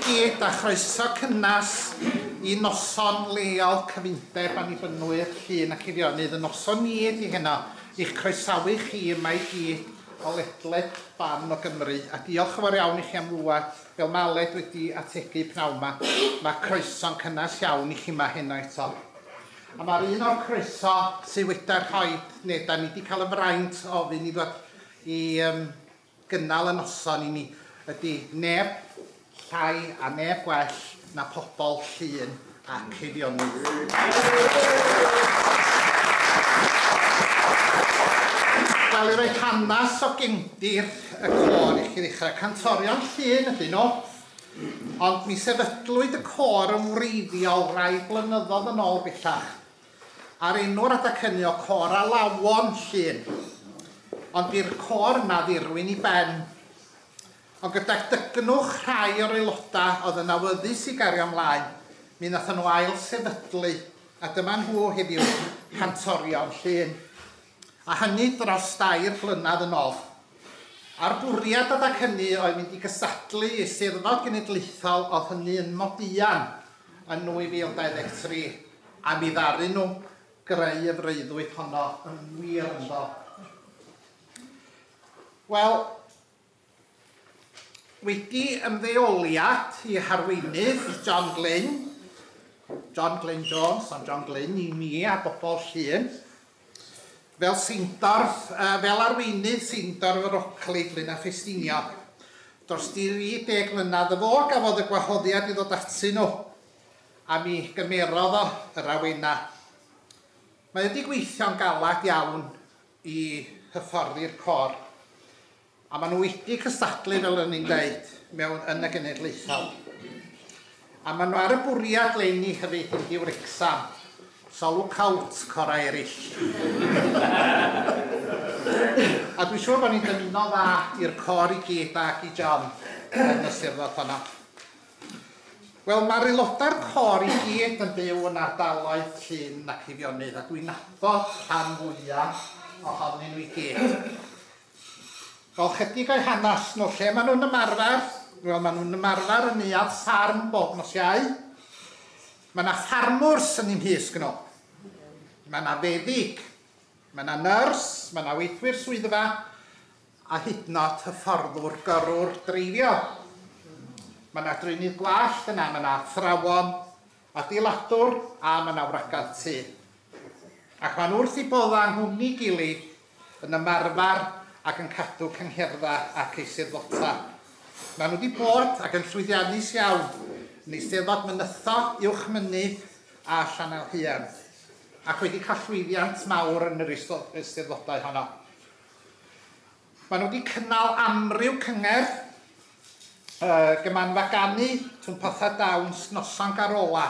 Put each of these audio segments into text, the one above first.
gyd a chroeso cynnes i noson leol Cyfundeb Annibynwyr Llŷn ac Eifionydd. Y noson ni ydi heno i'ch croesawu chi yma i gyd o ledled ban o Gymru a diolch yn fawr iawn i chi am ddŵad. Fel mae Aled wedi ategu pnawn 'ma, mae croeso'n cynnes iawn i chi yma heno eto. A mae'r un o'r croeso sydd wedi rhoi, neu da ni wedi cael y fraint o ofyn i ddod i um, gynnal y noson i ni, ydy neb llai a neb gwell na pobl Llŷn ac Eifionydd. Wel, i roi hanes o gefndir y côr i chi ddechrau, cantorion Llŷn ydyn nhw, Ond mi sefydlwyd y côr yn wreiddiol rai blynyddoedd yn ôl bellach, a'r enw'r adag hynny o Côr Alawon Llŷn. Ond bu'r côr yna ddirwyn i ben. Ond gydag dygnwch rhai o'r aelodau oedd yn awyddus i gario ymlaen, mi wnaethon nhw ail-sefydlu, a dyma nhw heddiw, Cantorion Llŷn. A hynny dros dair blynedd yn ôl. A'r bwriad adag hynny oedd mynd i gystadlu i Eisteddfod Genedlaethol oedd hynny yn Modian yn 2023, a mi ddaru nhw greu y freuddwyd honno yn wir ynddo. Wel, Wedi ymddeoliad i harweinydd John Glyn, John Glyn Jones, ond John Glyn i mi a bobl Llŷn, fel Seindorf, fel arweinydd Seindorf yr Ocli, Blaenau Ffestiniog, dros 30 mlynedd y fo gafodd y gwahoddiad i ddod atyn nhw, a mi gymerodd o yr awenau. Mae wedi gweithio'n galed iawn i hyfforddi'r côr. A maen nhw wedi cystadlu, fel o'n i'n deud, mewn yn y genedlaethol. A maen nhw ar y bwriad leni hefyd mynd i Wrecsam. So look out, corau eraill. A dwi'n siŵr bod ni'n dymuno dda i'r côr i gyd ac i John yn y Steddfod honno. Wel, mae'r aelodau'r côr i gyd yn byw yn ardaloedd Llŷn ac Eifionydd, a dwi'n nabod rhan fwyaf ohonyn nhw i gyd. Wel, chydig o'u hanes nhw. Lle maen nhw'n ymarfer? Wel, maen nhw'n ymarfer yn Neuadd Sarn bob nos Iau. Mae yna ffarmwrs yn eu mhysg nhw. Mae yna feddyg, mae yna nyrs, mae yna weithwyr swyddfa, a hyd yn oed hyfforddwr gyrrwr dreifio. Mae yna dreinydd gwallt yna, mae yna athrawon, adeiladwr, a mae yna wragedd tŷ. Ac maen nhw wrth eu boddau yng nghwmni gilydd yn ymarfer ac yn cadw cyngherddau ac eisteddfota. Maen nhw wedi bod ac yn llwyddiannus iawn yn Eisteddfod Mynytho, Uwchmynydd a Llanaelhaearn, ac wedi cael llwyddiant mawr yn yr eisteddfodau honno. Maen nhw wedi cynnal amryw cyngerdd, y Gymanfa Ganu, Twmpathau Dawns, Noson Garola,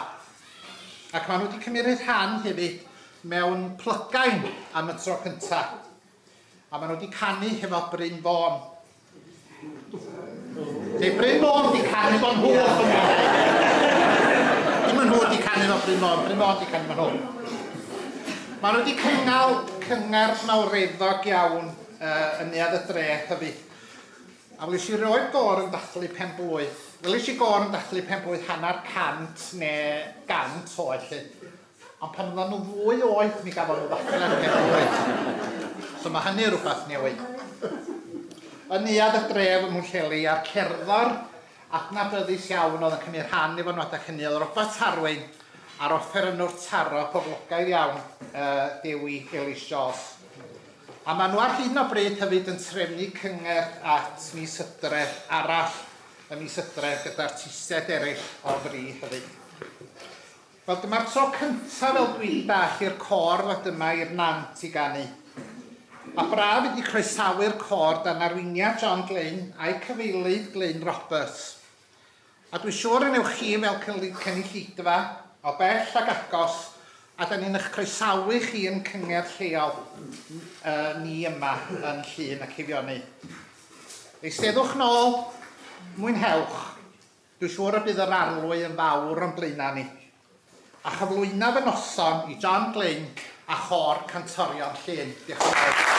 ac maen nhw wedi cymryd rhan hefyd mewn plygain am y tro cyntaf. A maen nhw wedi canu hefo Bryn Fôn. Neu Bryn Fôn wedi canu efo nhw. Dim yn nhw wedi canu efo Bryn Fôn, Bryn Fôn wedi canu efo nhw. Maen nhw wedi cynnal cyngerdd mawreddog iawn uh, yn Neuadd y Dre hefyd. A weles i rioed gôr yn dathlu pen-blwydd. Weles i gôr yn dathlu pen-blwydd hanner cant neu gant oed 'lly. Ond pan oeddan nhw'n fwy oed mi gafon nhw ddathliad pen-blwydd. So mae hynny rhywbeth newydd. Yn Neuadd y Dref ym Mhwllheli a'r cerddor adnabyddus iawn oedd yn cymryd rhan efo nhw adeg hynny oedd Robat Arwyn a'r offerynnwr taro poblogaidd iawn, uh, Dewi Elis Jones. A maen nhw ar hyn o bryd hefyd yn trefnu cyngerdd at mis Hydref arall y mis Hydref gyda artistiaid eraill o fri hefyd. Wel dyma'r tro cyntaf fel dwi 'di dall i'r côr ddod yma i'r Nant i ganu. A braf ydi croesawu'r côr dan arweiniad John Glyn a'i cyfeilydd Glyn Roberts. A dwi siŵr y newch chi fel cynulleidfa, o bell ac agos, a 'da ni'n eich croesawu chi yn cyngerdd lleol ni yma yn Llŷn ac Eifionydd. Eisteddwch nôl, mwynhewch. Dwi'n siŵr y bydd yr arlwy yn fawr o'n blaenau ni. A chyflwynaf y noson i John Glyn a Chôr Cantorion Llŷn. Diolch yn fawr.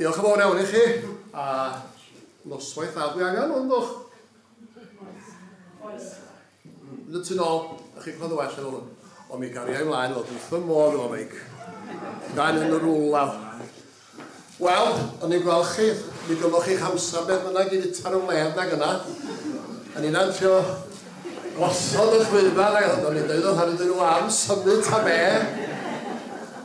diolch yn fawr iawn i chi, a noswaith dda dwi angen, ond o'ch. Oes. Mynd y tu nôl, a chi'n clywed yn well efo hwn. Ond mi gariai ymlaen, fel wrth fy modd efo meic. Dan yn y rwla. Wel, o'n i'n gweld chi, mi gymroch chi'ch amser beth bynnag i fita'r wledd nag yna. O'n i'n trio gosod y llwyfan ac o'n i'n dweud wrth ydyn nhw am symud ta be.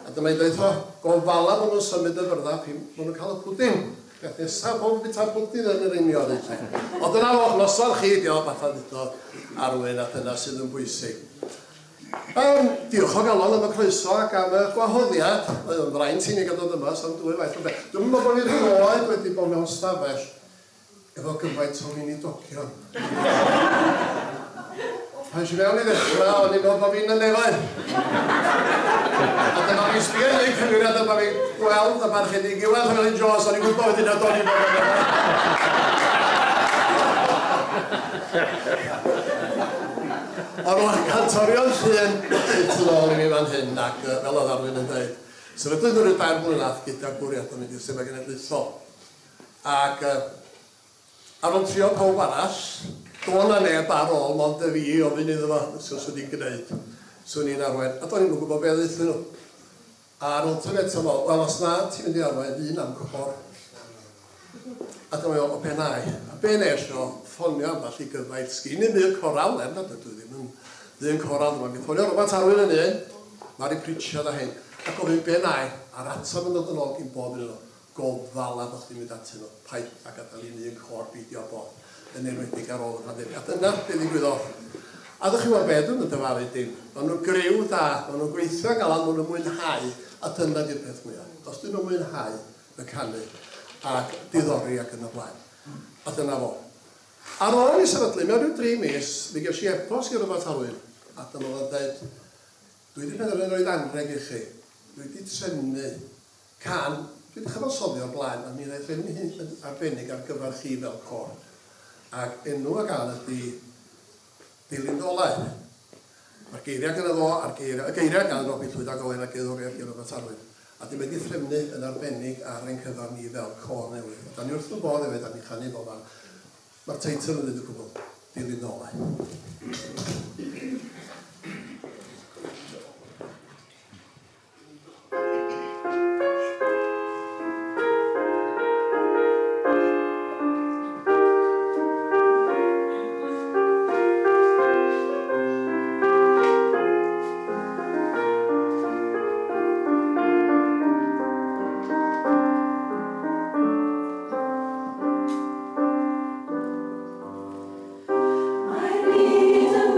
A dyma i'n dweud o, gofala bod nhw'n symud y fyrddau pyn bod nhw'n cael y pwdin. Beth nesaf, pob yn bwyta pwdin yn yr union un lle. Ond dyna fo, noson chi, diolch fatha ddudodd Arwyn, a dyna sydd yn bwysig. Yym, diolch o galon am y croeso ac am y gwahoddiad. Mae o'n fraint i ni gael dod yma, so am dwy waith o beth. Dwi'm yn meddwl bod fi erioed wedi bod mewn stafell efo gymaint o weinidogion. Pan es i mewn i ddechrau, o'n i'n meddwl bod fi'n y nefoedd. A dyma fi'n sbio i un cyfeiriad, dyma fi'n gweld y Parchedig Iwan Llywelyn Jones, o'n i'n gwybod wedyn nad o'n i'n bod yn y nefoedd. Ond mae'r cantorion Llŷn sydd tu ôl i mi fan hyn ac fel oedd Arwyn yn dweud, sefydlwyd nhw ryw dair blynedd gyda bwriad o mynd i'r Steddfod Genedlaethol. Ac ar ôl trio pawb arall, do' 'na neb ar ôl mond y fi i ofyn iddo fo os 'swn i'n gneud, 'swn i'n arwain, a do'n i'm yn gwybod be' ddaethon nhw. A'r ultimate o wel os na ti'n mynd i arwain un am côr. A dyma o, o be na i. A be nes o, ffonio ambell i gyfaill sgin i'm byd coral, er nad ydw i ddim yn ddyn coral, dyma fi ffonio Robert Arwyn yn un, Mari Pritchard a hyn, a gofyn be na i, a'r ateb yn dod yn ôl gin bob un o'n nhw, gofala bod chdi'n mynd atyn nhw, paid a gadael i un côr beidio â bod, yn enwedig ar ôl y pandemig. A dyna be ddigwyddodd. A ddech chi'n gwybod be, dwi'm yn dyfaru dim. Maen nhw'n griw da, maen nhw'n gweithio'n galad, maen nhw'n mwynhau, a dyna di'r peth mwyaf. Os dyn nhw'n mwynhau y canu ac diddori ac yn y blaen. A dyna fo. Ar ôl i sefydlu, mewn rhyw dri mis, mi ges i e-bost gan Robert Alwyn, a dyma fo'n dweud, dwi wedi penderfynu roid anrheg i chi. Dwi wedi trefnu Cân, dwi 'di chyfansoddi o'r blaen, ond mi wna i drefnu hyn yn arbennig ar gyfer chi fel côr. Ac enw y gân ydi Dilyn Dy Olau. Mae'r geiriau gynno fo, a'r geiriau, y geiriau gan Robbie Llwyd ag Owen a gerddoriaeth gan Robat Arwyn. A 'di wedi threfnu yn arbennig ar ein cyfer ni fel côr newydd. A 'dan ni wrth 'yn bodd hefyd, 'dan ni'n chanu bob man. Mae'r teitl yn dweud y cwbl, Dilyn Dy Olau. Mae'r byd yn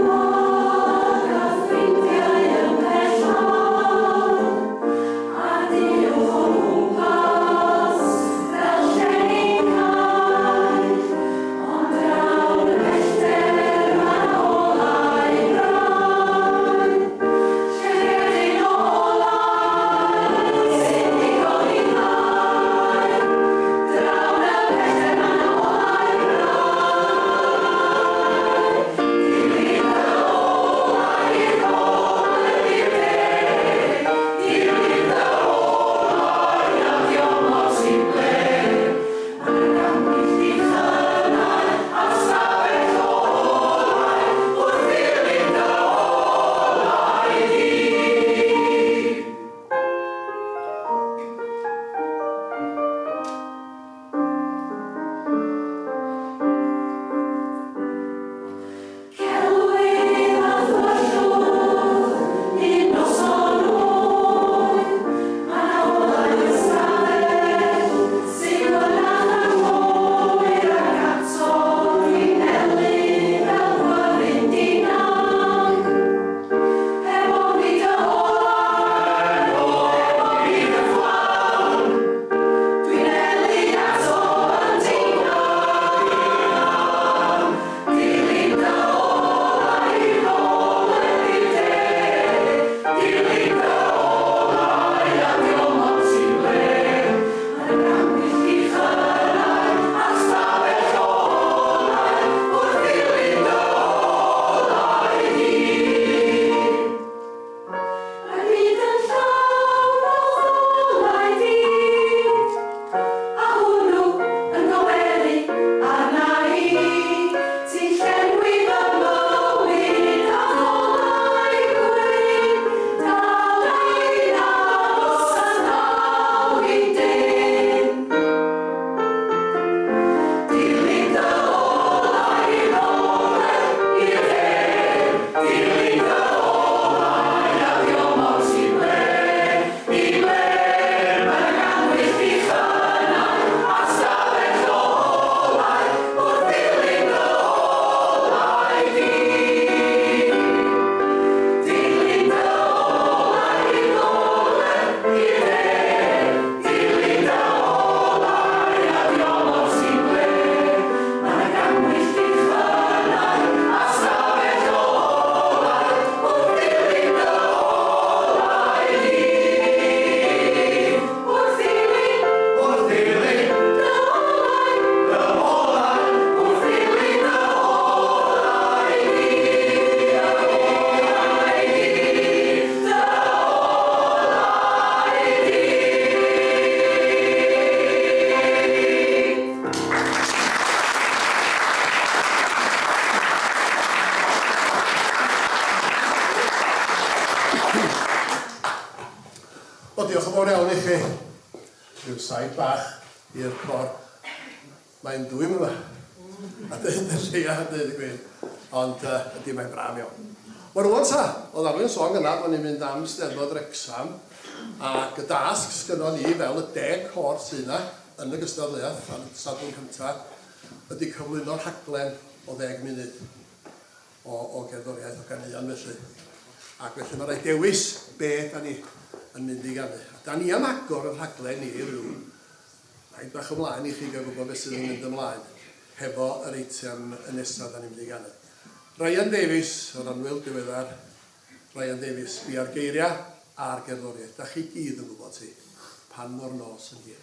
Wel, diolch yn fawr iawn i chi. Rhyw saib bach i'r cor. Mae'n dwym yma. A dweud y lleia, a dweud y gwir. Ond ydy, mae'n braf iawn. Wel, rwan ta, oedd Arwyn sôn gynna bod ni'n mynd am Steddfod Wrecsam, ac y dasg sgynnon ni fel y 10 côr sydd yna yn y gystadleuaeth ar Sadwrn cyntaf ydy cyflwyno rhaglen o ddeg munud o, o gerddoriaeth o ganeuon felly. Ac felly mae rhaid dewis be da ni yn mynd i ganu. A da ni am agor y rhaglen ni rhyw rhaid bach ymlaen i chi gael gwybod beth sydd yn mynd ymlaen hefo yr eitem y nesaf da ni'n mynd i ganu. Ryan Davies, o'r annwyl diweddar, Ryan Davies, fi ar geiriau a'r gerddoriaeth. Da chi gyd yn gwybod ti, pan mor nos yn hir.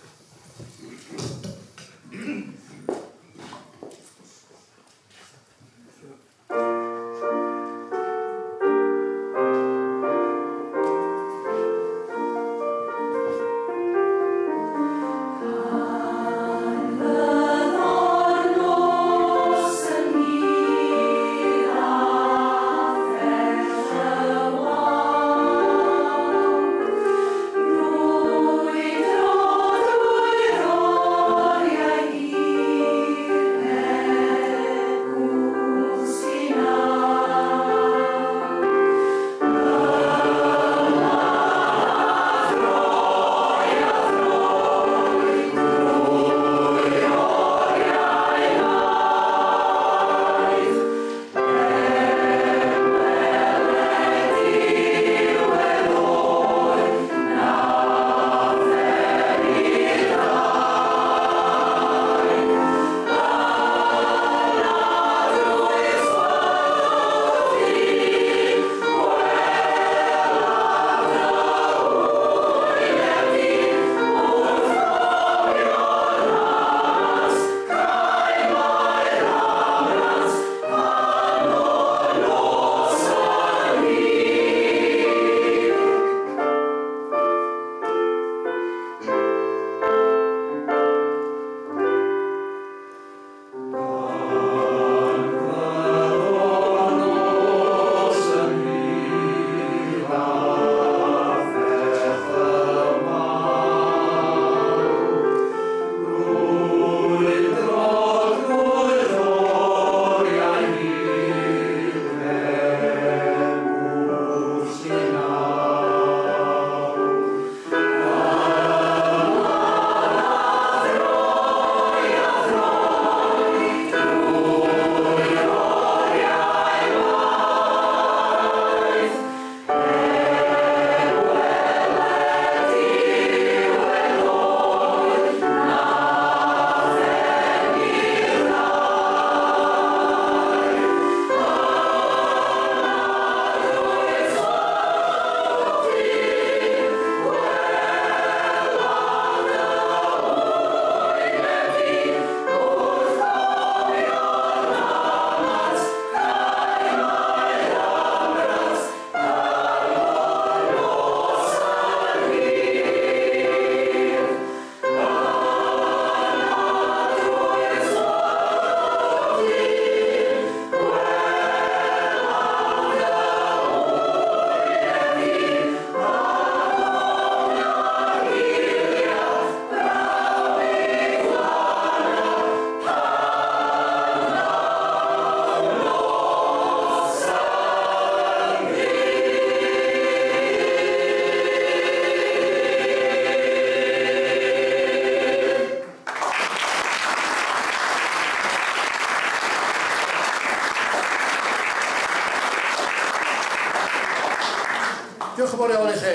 Diolch yn fawr iawn i chi.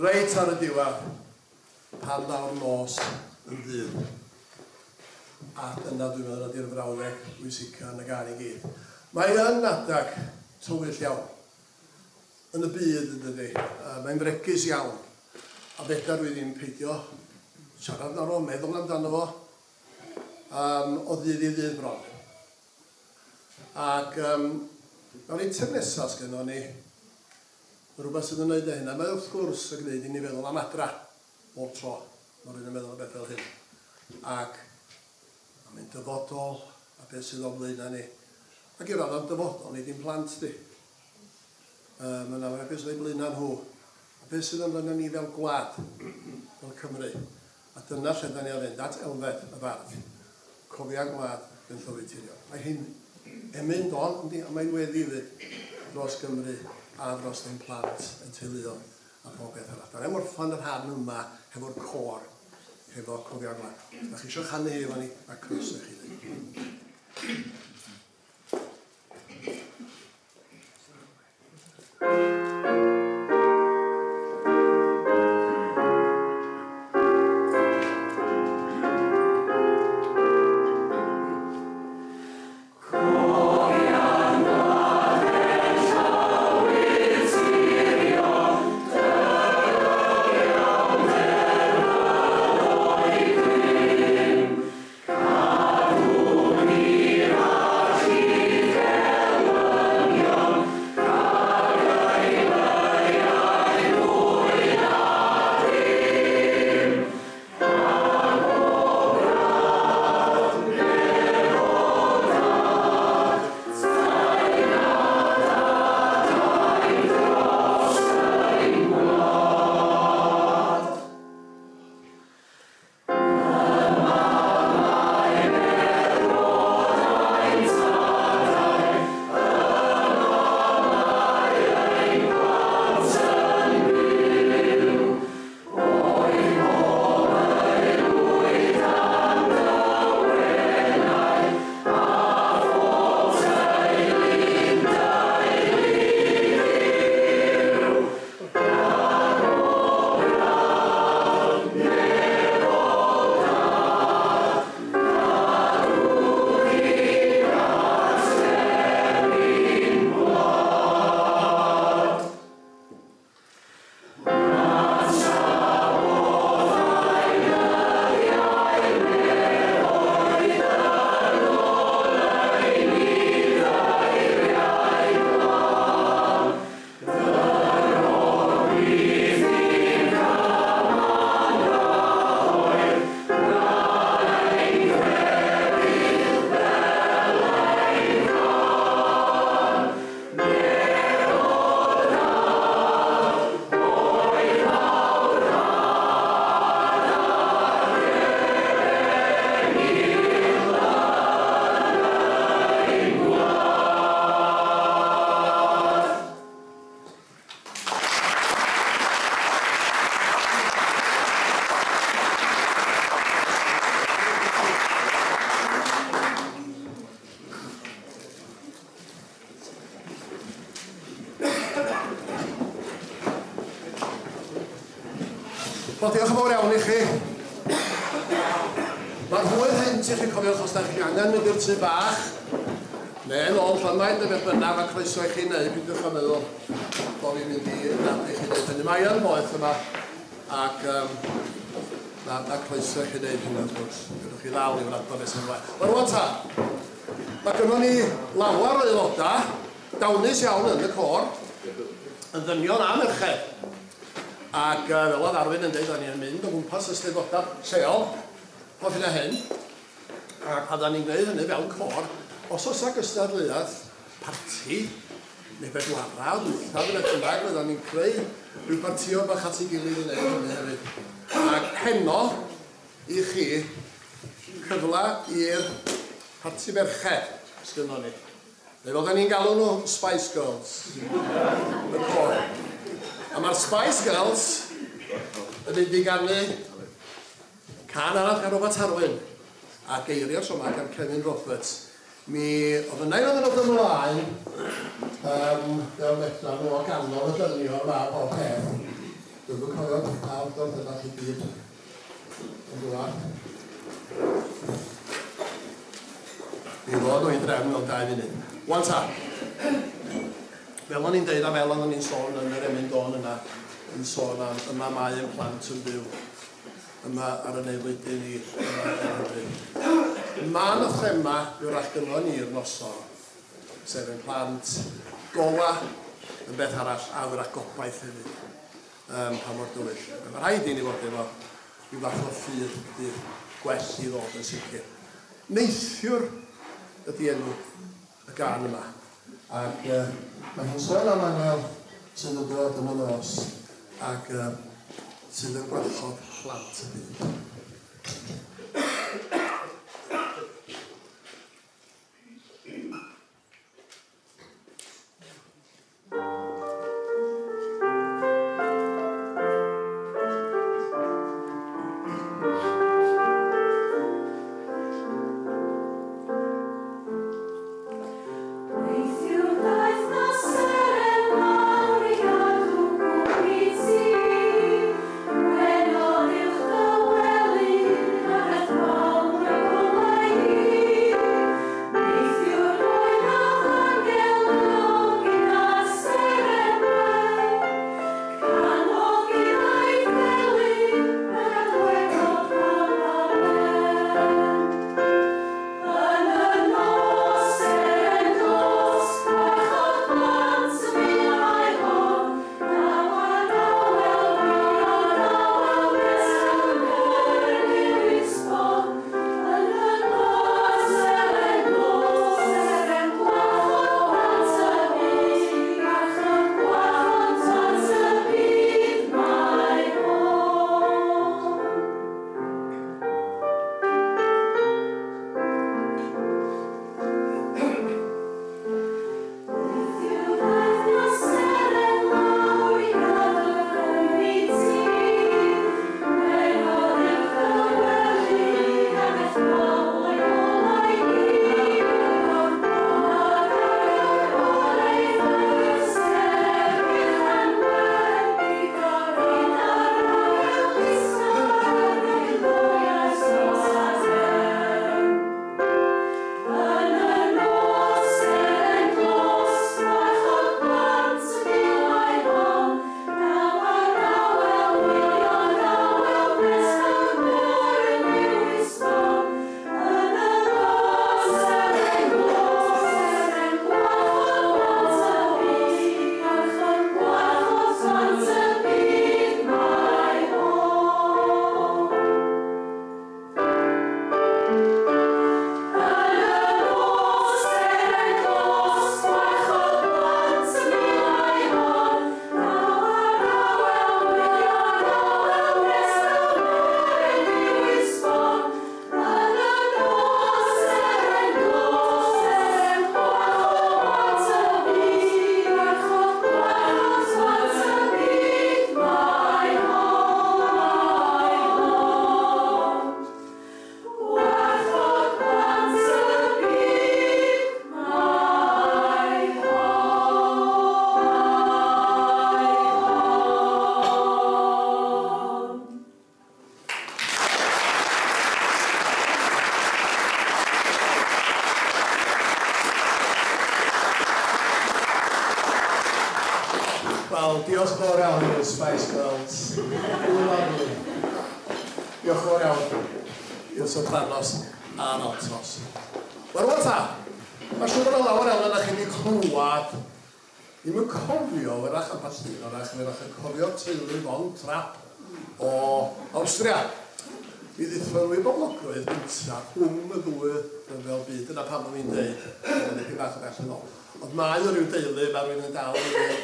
Reit ar y diwedd, pan ddaw'r nos yn ddydd. A dyna dwi'n meddwl ydy'r frawddeg bwysica yn y gân i gyd. Mae yn adag tywyll iawn yn y byd yn dydi. Mae'n fregus iawn. A fedar dwi ddim peidio siarad amdano fo, meddwl amdano fo, um, o ddydd i ddydd bron. Ac yym, yr eitem nesaf sgynnon ni, rhywbeth sydd yn wneud â hynna. Mae wrth gwrs yn gwneud i ni feddwl am adra bob tro mae rhywun yn meddwl am beth fel hyn. Ac am ein dyfodol a beth sydd o'n blaenau ni. Ac i raddau dyfodol ni dim plant di. Mae yna beth sydd o'n blaenau nhw. A beth sydd o'n blaenau ni fel gwlad, fel Cymru. A dyna lle 'dan ni ar fynd, at Elfed, y bardd. Cofia gwlad yn Llywydd Tirion. Mae hi'n emyn don, yndi, ond mae'n weddi 'fyd dros Gymru a dros ein plant, ein teuluoedd a phob peth arall. Da ni am orffan y rhan yma hefo'r côr, hefo Cofia Gwlad. Os da chi eisiau chanu hi efo ni, mae croeso i chi wneud. Wel, diolch yn fawr iawn i chi. Mae'r hwyr hyn, ti'n chi cofiwch os da chi angen mynd i'r tŷ bach, neu nôl Llanfair neu beth bynnag, mae croeso i chi wneud, peidiwch â meddwl bod fi'n mynd i nadu chi wneud hynny. Mae yn boeth yma, ac um, mae, mae croeso i chi wneud hynny wrth gwrs. Gewch chi ddal i wrando nes ymlaen. Wel rwan ta, mae gynnon ni lawer o aelodau dawnus iawn yn y côr, yn ddynion a merched. Ac fel oedd Arwyn yn dweud, o'n i'n mynd o gwmpas y steddfodau lleol pob hyn a hyn. A pan da ni'n gwneud hynny fel côr, os oes 'na gystadleuaeth parti, neu bedwarad, wythad, neu beth bynnag, fyddan ni'n creu rhyw bartïon bach at ei gilydd i wneud hynny hefyd. Ac heno, i chi, cyfle i'r parti merched sgynnon ni. Neu fel da ni'n galw nhw, Spice Girls. Y côr. A mae'r Spice Girls yn mynd i ganu Cân arall gan Robat Arwyn, a geiriau tro 'ma gan Cefin Roberts. Mi ofynnai oedd yn dod ymlaen Yym, fel medran nhw o ganol y dynion a bob peth. Dwi'm yn cofio pawb dod yna chi gyd yn dŵad. Mi ddod nhw i drefn mewn dau funud. Wan ta. Fel o'n i'n deud a fel o'n i'n sôn yn yr emyn dôn yna, yn sôn am yma mae ein plant yn byw. Yma ar y aelwydydd ni yma yng Nghymru. Mae 'na thema wrach gynnon ni'r noson. sef ein plant, gola yn beth arall, a wrach gobaith hefyd, um, pa mor dywyll. Mae rhaid i ni fod efo rhyw fath o ffydd bydd gwell i ddod yn sicr. Neithiwr ydy enw y gân yma. Ac uh, mae hi'n sôn am angel sydd yn dod yn y nos ac uh, sydd yn gwarchod plant y byd. Neithiwr daeth 'na seren mawr i gadw cwmni ti, Gwenodd uwch dy wely a daeth mawr a golau hi. Neithiwr roedd 'na angel yno gyda'r seren wen, Canodd gyda'i felyn a dwedodd pawb amen. Yn y nos, seren dlos, gwarchod plant y byd mae hon, Daw'r awel gwir awel wres yn yr sbon. Yn y nos, seren dlos, seren gwarchod plant y byd, gwarchod gwarchod plant y byd mae hon. Neithiwr daeth 'na seren mawr i gadw cwmni ti, Gwenodd uwch dy wely a daeth golau golau hi. Dyma'r oer seren fechan wen, gyda'r awel isaf y nos aden. Yn y nos, seren dlos, gwarchod plant y byd mae hon, Daw'r awel wirion, awel wres fel môr yn yw'r sbon. Yn y nos, seren dlos, seren gwarchod plant y byd, gwarchod gwarchod plant y byd mae hon. Yn y nos, seren dlos, gwarchod plant y byd mae hon, Daw'r awel wirion, awel wres fel môr yn yw'r sbon. Yn y nos, seren dlos, seren gwarchod plant y byd, gwarchod gwarchod plant y byd mae hon, mae hon. Gwarchod plant y byd mae hon, mae hon. Wel, diolch yn fawr iawn i'r Spice Girls. Lovely. Diolch yn fawr iawn i'r Sopranos a'r Altos. Wel, rwan ta, mae'n siŵr bod yna lawer iawn yna chi wedi clywed, ddim yn cofio, wrach ambell un wrach, wrach yn cofio'r teulu von Trapp o Awstria. Mi ddaethon nhw i boblogrwydd gyntaf rhwng y ddwy ryfel byd, dyna pam o'n i'n deud, yn dipyn bach o bell yn ôl. Ond mae o ryw deulu, mae rhywun yn dal i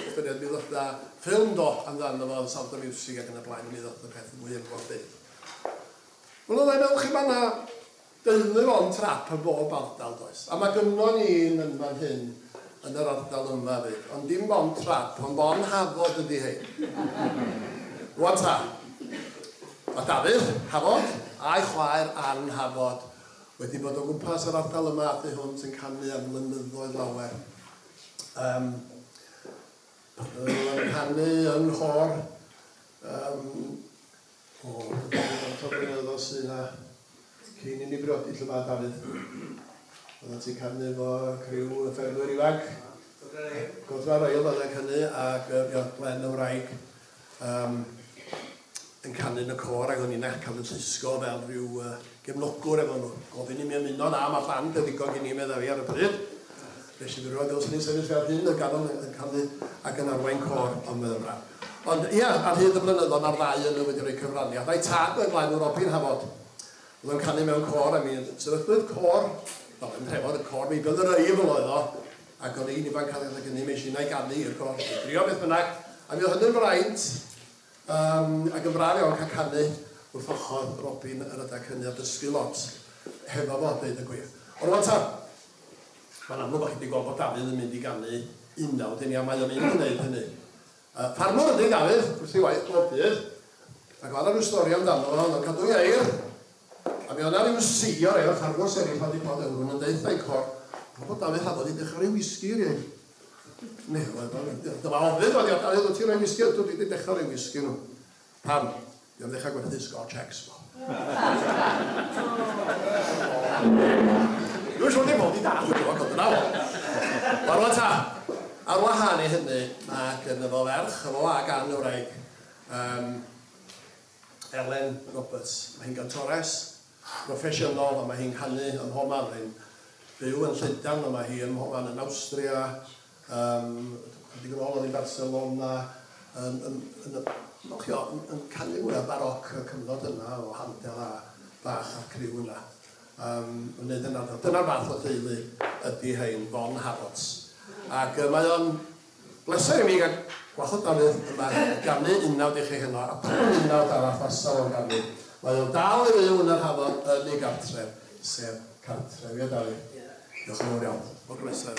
ystyried mi ddoth 'na ffilm do amdano fo, Sound of Music ac yn y blaen, mi ddoth y peth yn fwy enwog fyth. Wel, oedda i'n meddwl chi, mae 'na deulu von Trapp yn bob ardal, does? A mae gynnon ni un yn fan hyn, yn yr ardal yma 'fyd. Ond dim von Trapp, ond von Hafod ydi hein. Rwan ta, mae Dafydd Hafod a'i chwaer Ann Hafod wedi bod o gwmpas yr ardal yma a thu hwnt yn canu am flynyddoedd lawer. Um, pan oedd yn canu yn nghôr, um, o, faint o blynyddoedd sydd 'na cyn i ni briodi lle mae Dafydd. Oeddet ti'n canu efo criw y ffermwyr ifanc. Godra Rail oedd yn canu ac ia, Glenn y wraig um, yn canu yn y côr ac o'n i'n cael yn llusgo fel rhyw gefnogwr efo nhw. Gofyn i mi ymuno, na, mae band yn ddigon gen i, medda fi ar y pryd. Nes i fi roed os ni'n sefyll fel hyn y ganol yn canu ac yn arwain côr, ond mae'n braf. Ond ia, ar hyd y blynyddoedd mae'r ddau yn wedi rhoi cyfraniad. A'i tad oedd Blaenor Robin Hafod. Oedd o'n canu mewn côr a mi sefydlwyd côr, wel yn Nhrefor, y côr Meibion yr Eifl oedd o, ac o'n i'n ifanc cael ei gynnu, mes innau ganu i'r côr, drio beth bynnag, a mi oedd hynny'n fraint, um, ac yn braf iawn cael canu wrth ochr Robin yr adeg hynny a dysgu lot hefo fo, deud y gwir. Ond rwan ta, mae'n amlwg bod chi wedi gweld bod Dafydd yn mynd i ganu unawd i ni, a mae o'n mynd i wneud hynny. Ffarmwr ydy Dafydd, wrth ei waith bob dydd, ac oedd 'na ryw stori amdano fo, oedd o'n cadw ieir, a mi oedd 'na ryw si o rai o'r ffarmwrs eraill oedd 'di bod efo nhw'n deud wrtha i cor, o bod Dafydd Hafod 'di dechrau rhoi wisgi i'r ieir. Neu, dyma ofyn, oedd Dafydd, wyt ti'n rhoi wisgi? Ydw, dwi 'di dechrau rhoi wisgi nhw. Pam? Dwi am ddechrau gwerthu Scotch Eggs fo. Dwi'n siŵr dim ond i dad ydw, ond dyna fo. Wel rwan ta, ar wahân i hynny, mae gynno fo ferch, efo a gan y wraig, um, Elen Roberts. Mae hi'n gantores broffesiynol a mae hi'n canu ym mhob man. Mae'n byw yn Llundain, ond mae hi ym mhob man yn Awstria, Yym, chydig yn ôl oedd hi'n Barcelona, yn, yn, yn, yn, chio, yn, yn canu mwyaf baroc y cyfnod yna o Handel a Bach a'r criw yna. Um, yn neud yna. Dyna'r fath o deulu ydy hein, Von Harots. Ac mae o'n bleser i mi gael gwahodd Dafydd yma i ganu unawd i chi heno, a pa unawd arall fasa fo'n ganu. Mae o'n dal i fyw yn yr hafod yn ei gartref, sef cartref, ie Dafydd? Diolch yn fawr iawn. Mor bleser.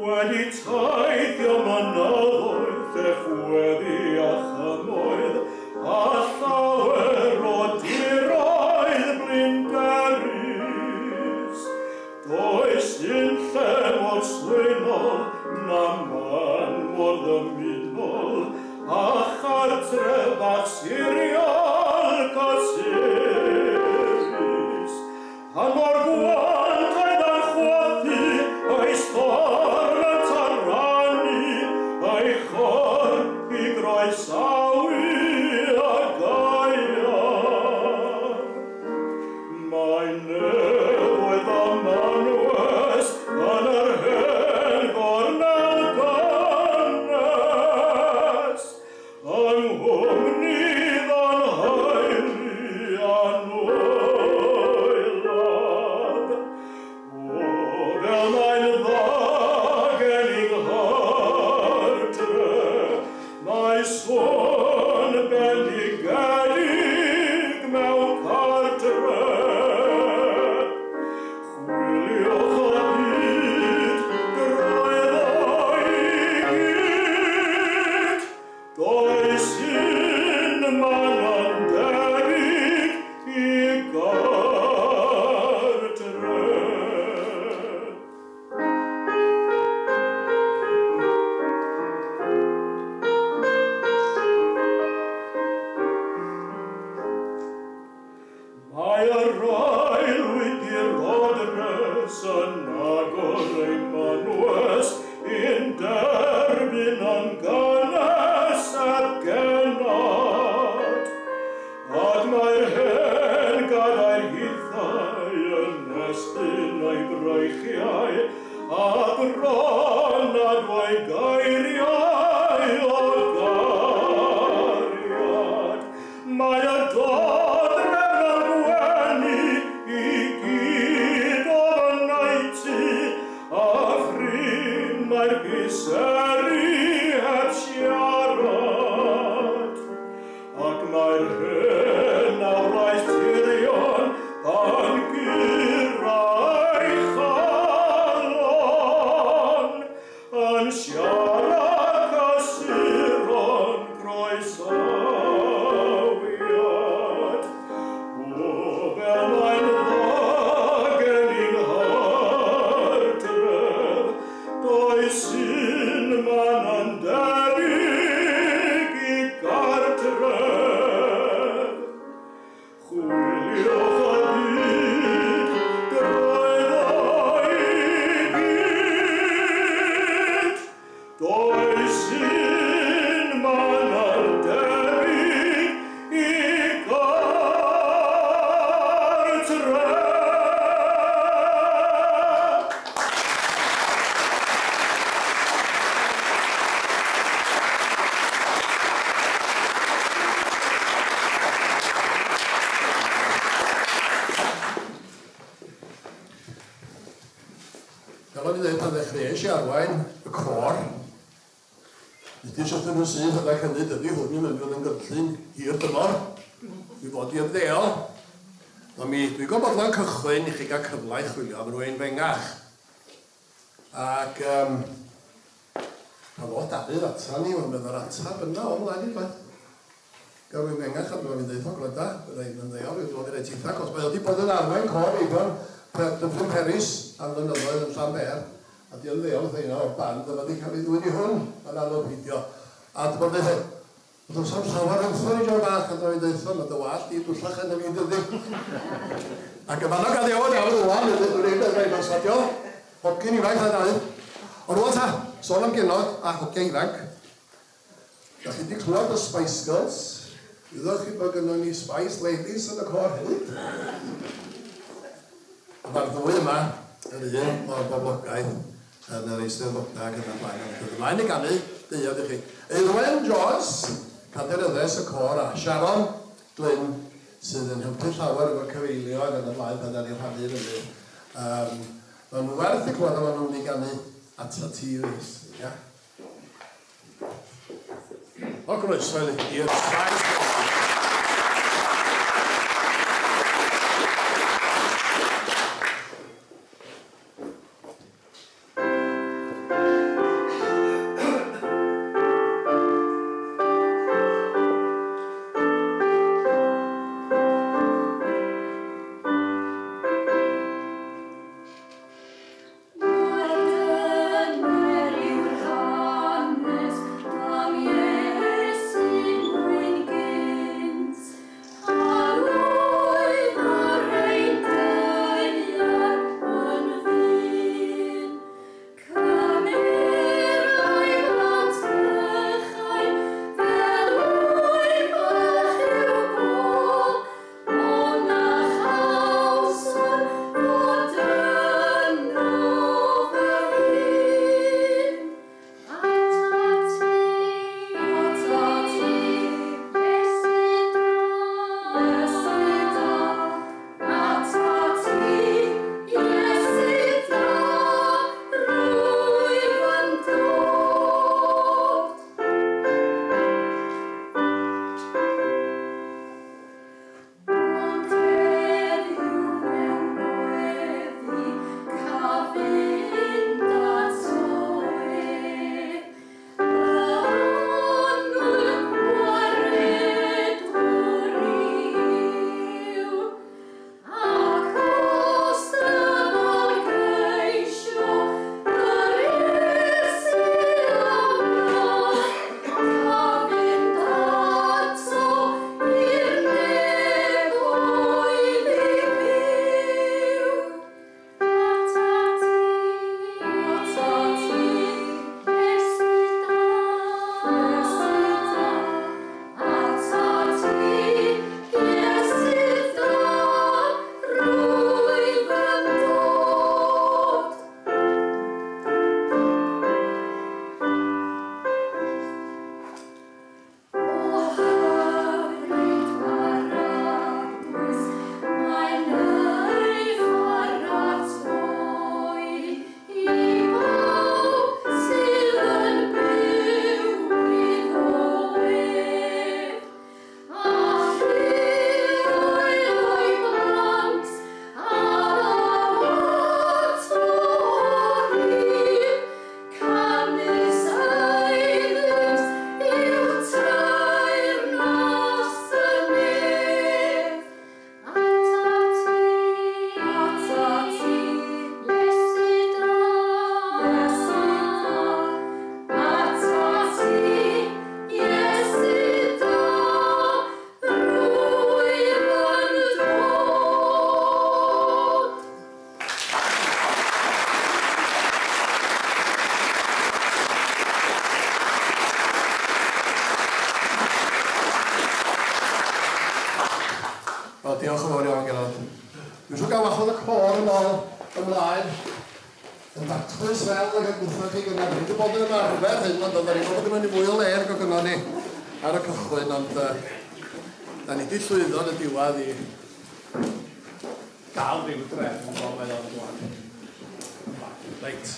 Wedi teithio mynyddoedd, llechweddi a chymoedd, A llawer o diroedd blinderus, Does un lle mor swynol na man mor ddymunol A chartref bach siriol cysurus. Pan mor gwant oedd ar chwythu ei storm yn taranu ei chor i groesawu y gaeaf. Mae nefoedd a manwes yn yr hen gornel gynnes. Yng nghwmni fy nheulu annwylaf. O, fel mae'n dda gen i nghartre, mae sŵn bendigedig mewn cartre. Chwiliwch y byd drwyddo i gyd, Does un man yn debyg i gartre. Mae yr aelwyd i'r rodres yn agor ei mynwes i'n derbyn yn gynnes heb gennad. Ac mae'r hen gadair hithau yn estyn ei breichiau a bron adwae geiriau o gariad. Mae y dodrefn yn gwenu i gyd o fy naetu. tre. Fel o'n i ddeud pan ddechreuais i arwain y côr, Nid wrthyn nhw syth adag hynny, dydy hwn ddim yn mynd yn gynllun hir dymor. Dwi fod i ymddeol. Ond mi, dwi'n gwybod bod cychwyn i chi gael cyfle i chwilio am rywun fengach. Ac pan ddoth Dafydd ata ni, wel, oedd yr atab yna o mlaen i dweud. Gael rhywun fengach a dwi'n mynd ddeud o, gwranda, bydda i'n ymddeol, dwi'n dod i reit eitha, cos mae o wedi bod yn arwain côr Eifion Dyffryn Peris am flynyddoedd yn Llanbêr, a di ymddeol wrth un o'r band, a mae wedi cael ei ddwyn i hwn, yn anodd peidio. A dwi'n dweud, does am llawer amser i John bach, a dwi'n dweud, mae dy wallt di dwllach yn y fi dydi. Ac y fannog addewod iawn rwan, dwi'n ei beth rhaid oswadio, hogyn ifanc a dau. Ond rwan ta, sôn am genod a hogia ifanc. Da chi wedi clywed y Spice Girls? Wyddoch chi bod gynnon ni Spice Ladies yn y côr hefyd? A mae'r ddwy yma yn un mor boblogaidd yn yr eisteddfodau ac yn y blaen. Ond dod ymlaen i ganu deuawd i chi. Eirwen Jones, cadeiryddes y côr, a Sharon Glyn, sydd yn helpu llawer efo'r cyfeilio ac yn y blaen pan da ni'n rhannu fyny. Maen nhw werth i clywed a maen nhw'n mynd i ganu Ata Ti Rhys. Ia? O groeso i'r Spice Girls. Mor dyner yw'r hanes am Iesu mwyn Dwi eisiau gael wahodd y côr yn ôl ymlaen. Yn daclus fel ag y gwrthod chi gynnar. Ni wedi bod yn ymarfer hyn, ond oedden ni'n bod yn fwy o le nag oedd gynnon ni ar y cychwyn, ond da ni wedi llwyddo yn y diwedd i gael rhyw drefn fel mae o'n rwan. Reit.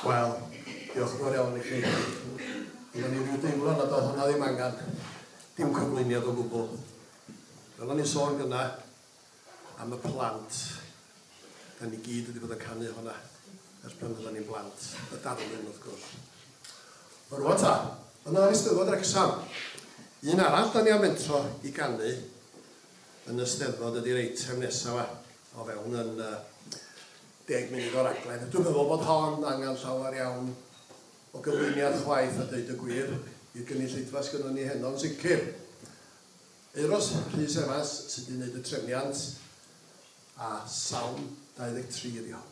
Wel, diolch yn fawr iawn i chi. Oedden ni rhyw deimlo nad oedd hwnna ddim angen dim cyflwyniad o gwbl. Fel o'n i'n sôn gynna am y plant, da ni gyd wedi bod yn canu hwnna ers pan oedden ni'n blant, y darlun wrth gwrs. Ond rwan ta, Ond na'r Eisteddfod Wrecsam. Un arall da ni am fentro i ganu yn y Steddfod ydy'r eitem nesaf 'ma, o fewn yn 10 munud o raglen. Dwi'n meddwl bod hon angen llawer iawn o gyflwyniad chwaith a deud y gwir i'r gynulleidfa sgynnon ni heno yn sicr. Euros Rhys Evans sydd wedi gwneud y trefniant a Salm 23 ydi hon.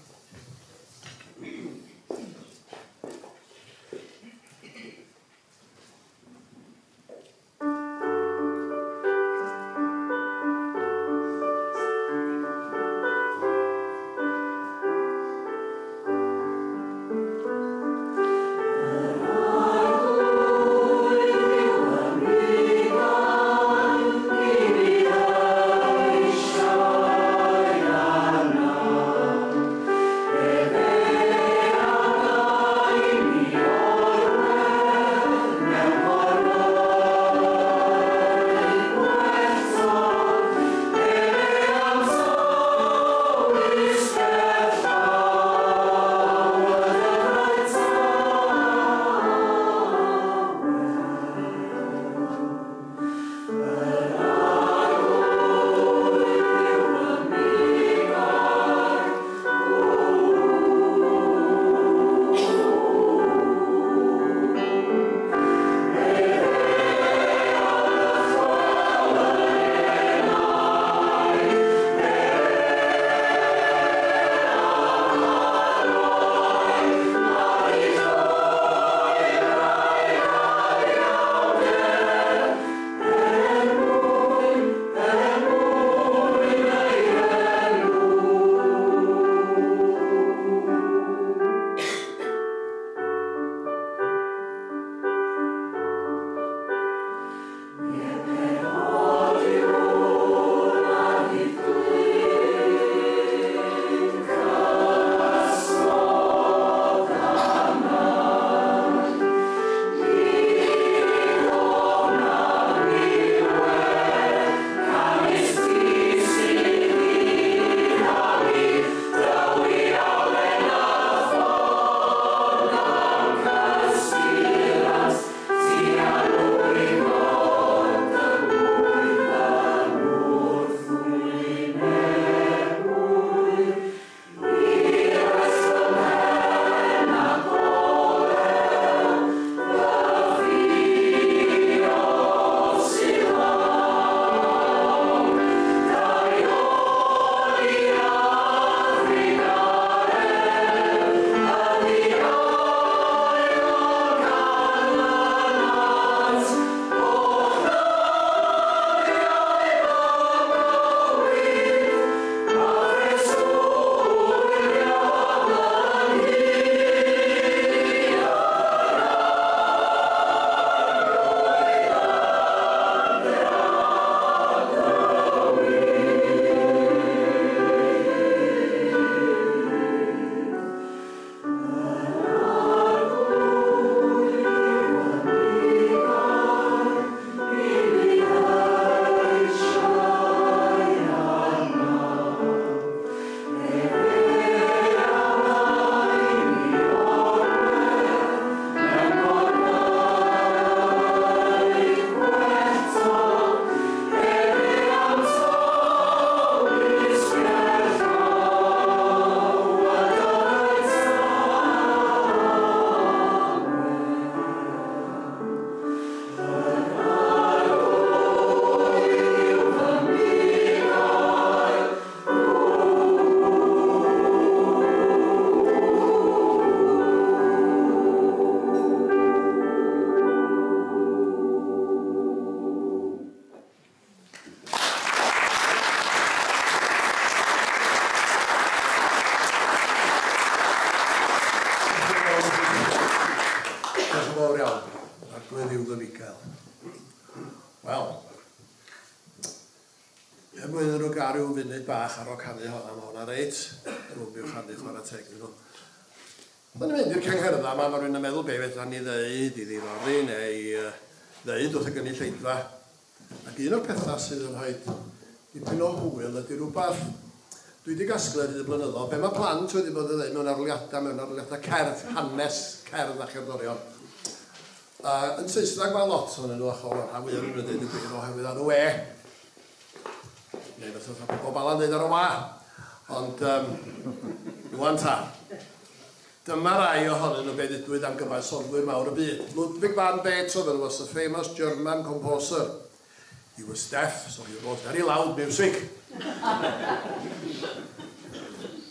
Diolch yn fawr iawn. Arglwydd yw fy fugail. Wel, er mwyn iddyn nhw gael rhyw funud bach ar ôl canu honna, mae honna reit drwm i'w chanu chwarae teg iddyn nhw. Mae'n mynd i'r cyngherddau yma, mae rhywun yn meddwl be fedran ni ddeud i ddiddori neu ddeud wrth y gynulleidfa. Ac un o'r pethau sydd yn rhoi dipyn o hwyl ydy rhywbeth dwi wedi gasglu ar hyd y blynyddoedd, be mae plant wedi bod yn ddeud mewn arholiadau, mewn arholiadau cerdd, hanes cerdd a cherddorion. Yn Saesneg mae lot ohonyn nhw, achos mae'r rhan fwyaf ohonyn nhw'n dweud y gwir oherwydd ar y we. Neu fatha pobl Bala'n dweud ar y wa. Ond, rwan ta. Dyma rai ohonyn nhw be ddudwyd am gyfansoddwyr mawr y byd. Ludwig van Beethoven was a famous German composer. He was deaf, so he wrote very loud music.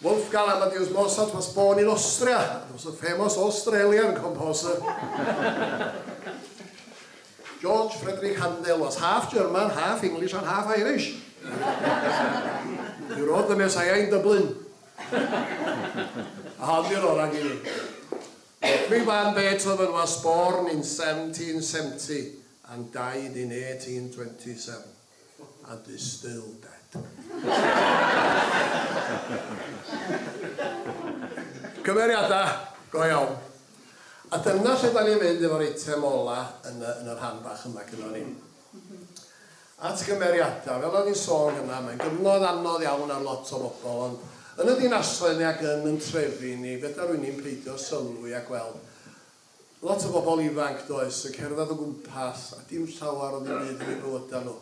Wolfgang Amadeus Mozart was born in Austria and was a famous Australian composer. George Frederick Handel was half German, half English and half Irish. He wrote the Messiah in Dublin. A hon di'r orau gyn i. Ludwig van Beethoven was born in 1770 and died in 1827 and is still dead. Cymeriadau, go iawn. A dyna lle da ni'n mynd efo'r eitem ola yn y, yn y rhan bach yma gyda ni. At gymeriadau, fel o'n i'n sôn yna, mae'n gyfnod anodd iawn ar lot o bobl, ond yn y dinasoedd ni ac yn yn trefi ni, fedra rwy'n ni'n peidio sylwi a gweld lot o bobl ifanc, does, yn cerdded o gwmpas a dim llawer o ddim byd yn eu bywydau nhw.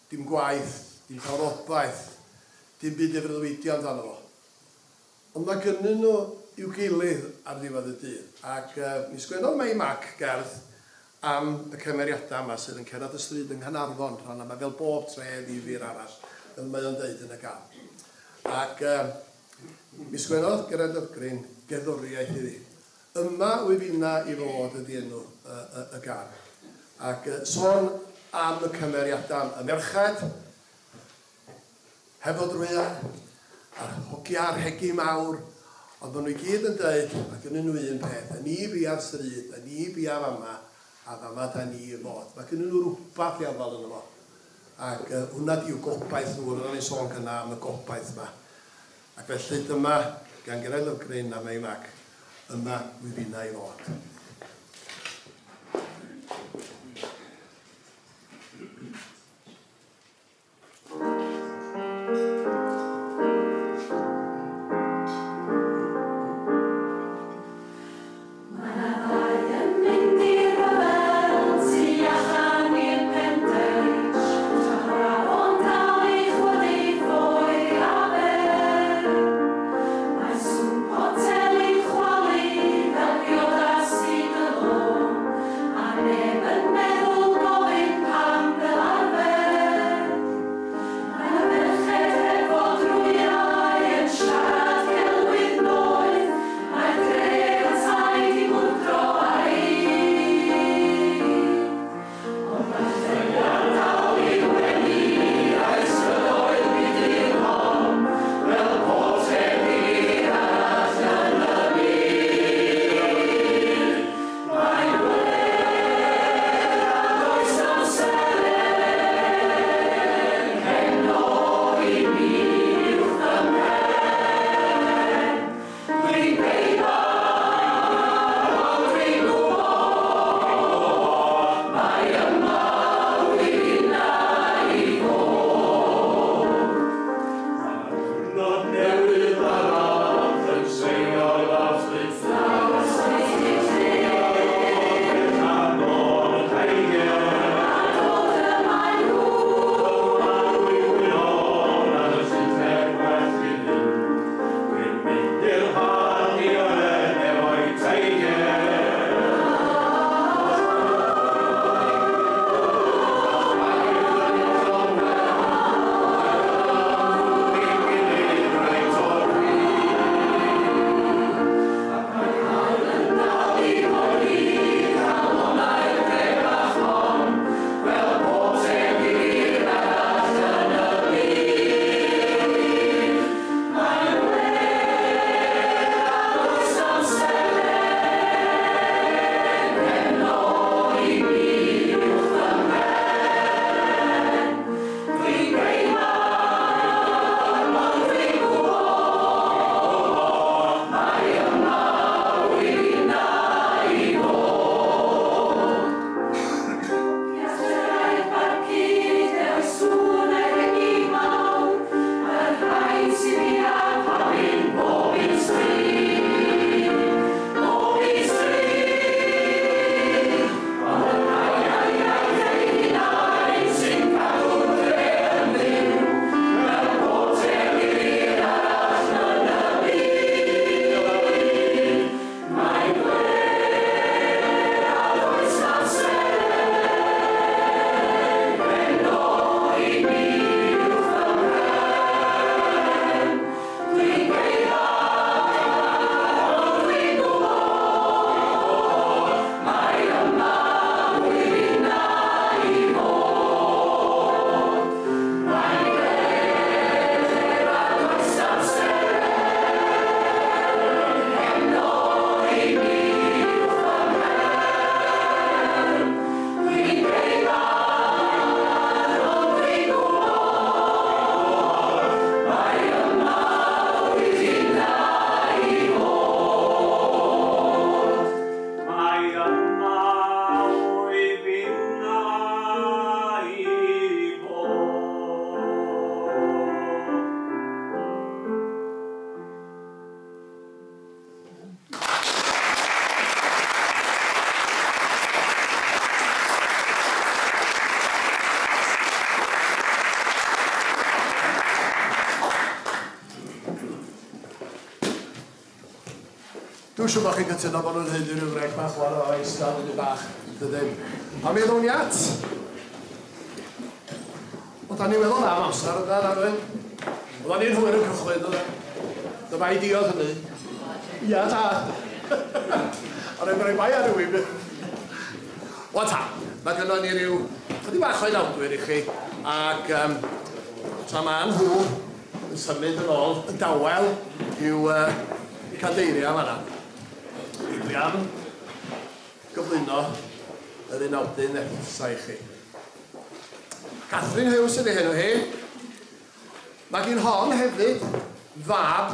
Dim gwaith, dim llawer o obaith, dim byd i freuddwydio amdano fo. Ond mae gynnyn nhw i'w gilydd ar ddiwedd y dydd. Ac mi sgwennodd Mei Mac gerdd am y cymeriadau yma sydd yn cerdded y stryd yng Nghaernarfon, rhan yma, fel bob tre ddifyr arall, fel mae o'n deud yn y gân. Ac mi sgwennodd Geraint Lovgreen gerddoriaeth iddi. Yma wyf inna i fod ydi enw y, y, y gân. Ac sôn am y cymeriadau, y merched, hefo drwyau, a'r hogia a'r rhegi mawr, ond maen nhw i gyd yn dweud, mae gynnyn nhw un peth, y ni bia'r stryd, y ni bia fama, a fama da ni i fod. Mae gynnyn nhw rhywbeth i afael yno fo. Ac hwnna di'w gobaith nhw, roedden ni'n sôn gynna am y gobaith yma. Ac felly dyma, gan Geraint Lovgreen a Mei Mac, yma wyf inna i fod. Mae 'na ddau yn mynd i'r rhyfel tu allan i'r Pendeitch, tra bo'r afon dal i chwydu ffoi Aber. Mae sŵn poteli'n chwalu fel priodas i. Dwi'n siŵr bod chi'n cytuno bod nhw'n haeddu rhyw frec bach wan o eistedd yn bach, dydyn. A mi ddown ni at. O, da ni weddol am amser yna, Arwyn. Oedden ni'n hwyr yn cychwyn, oedden. Dyma i diodd hynny. Ia, ta. Ond e'n rhoi bai ar rhywun. Wel ta, mae gynnon ni ryw chydig bach o unawdwyr i chi, ac tra ma nhw yn symud yn ôl yn dawel i'w cadeiriau fan'na. Dwi am gyflwyno yr unawdydd nesa i chi. Catherine Hughes ydy henw hi. Mae gyn hon hefyd fab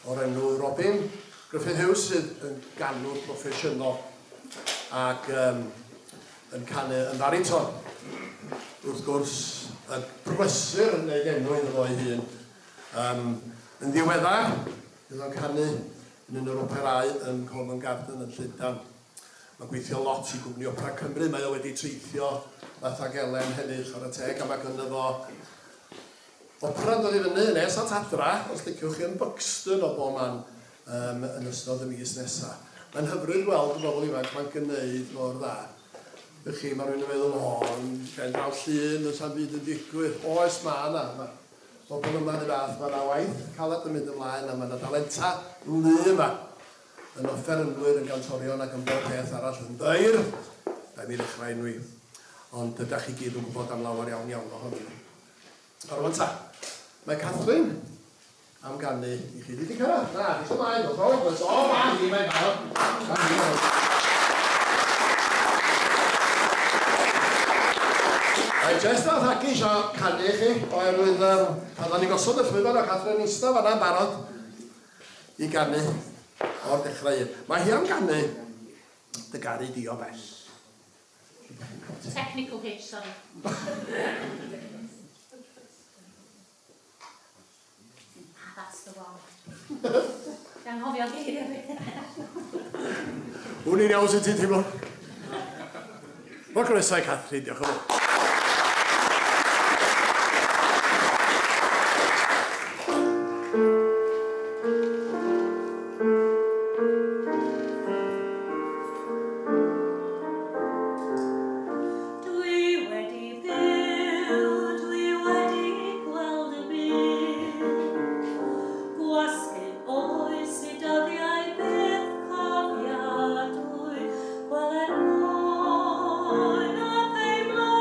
o'r enw Robin Griffith Hughes sydd yn ganwr proffesiynol ac yn canu yn bariton. Wrth gwrs, y prysur yn gwneud enw iddo fo ei hun. Yn ddiweddar, bydd o'n canu yn un o'r operâu yn Covent Garden yn Llundain. Mae'n gweithio lot i gwmni Opera Cymru, mae o wedi teithio fath ag Elen hefyd, chwarae teg, a mae gynno fo opera'n dod i fyny yn nes at adra, os liciwch chi, yn Buxton o bob man yn ystod y mis nesaf. Mae'n hyfryd gweld y bobl ifanc ma'n gwneud mor dda. Ych chi, mae rhywun yn meddwl, o, gen draw llun, does na'm byd yn digwydd. Oes, mae yna. Mae bobl yma yn y fath, mae yna waith caled yn mynd ymlaen a mae yna dalenta lu yma. Yn offerynwyr, yn gantorion ac yn bob peth arall yn ddair. Da mi ddechrau enwi. Ond ydych chi gyd yn gwybod am lawer iawn iawn ohonyn nhw. A rwan ta, mae Catherine am ganu i chi. Di cyrraedd? Na, di ymlaen. O, o, mae hi, mae'n barod. Mae hi, barod. Mae jyst nath Aki isio canu i chi, oherwydd pan o'n i'n gosod y llwyfan o Catherine eistedd fan'na'n barod i ganu o'r dechrau un. Mae hi am ganu Dy garu di o bell. Technical hitch, sorry. Ah, that's the one. Anghofio geiriau fi. Hwn i'n iawn sut ti'n teimlo? Wel, groeso i Catherine, diolch yn fawr. Dwi wedi byw, dwi wedi gweld y byd. Gwasgu oes i dyddiau byth cofiadwy. Wel er mwyn a theimlo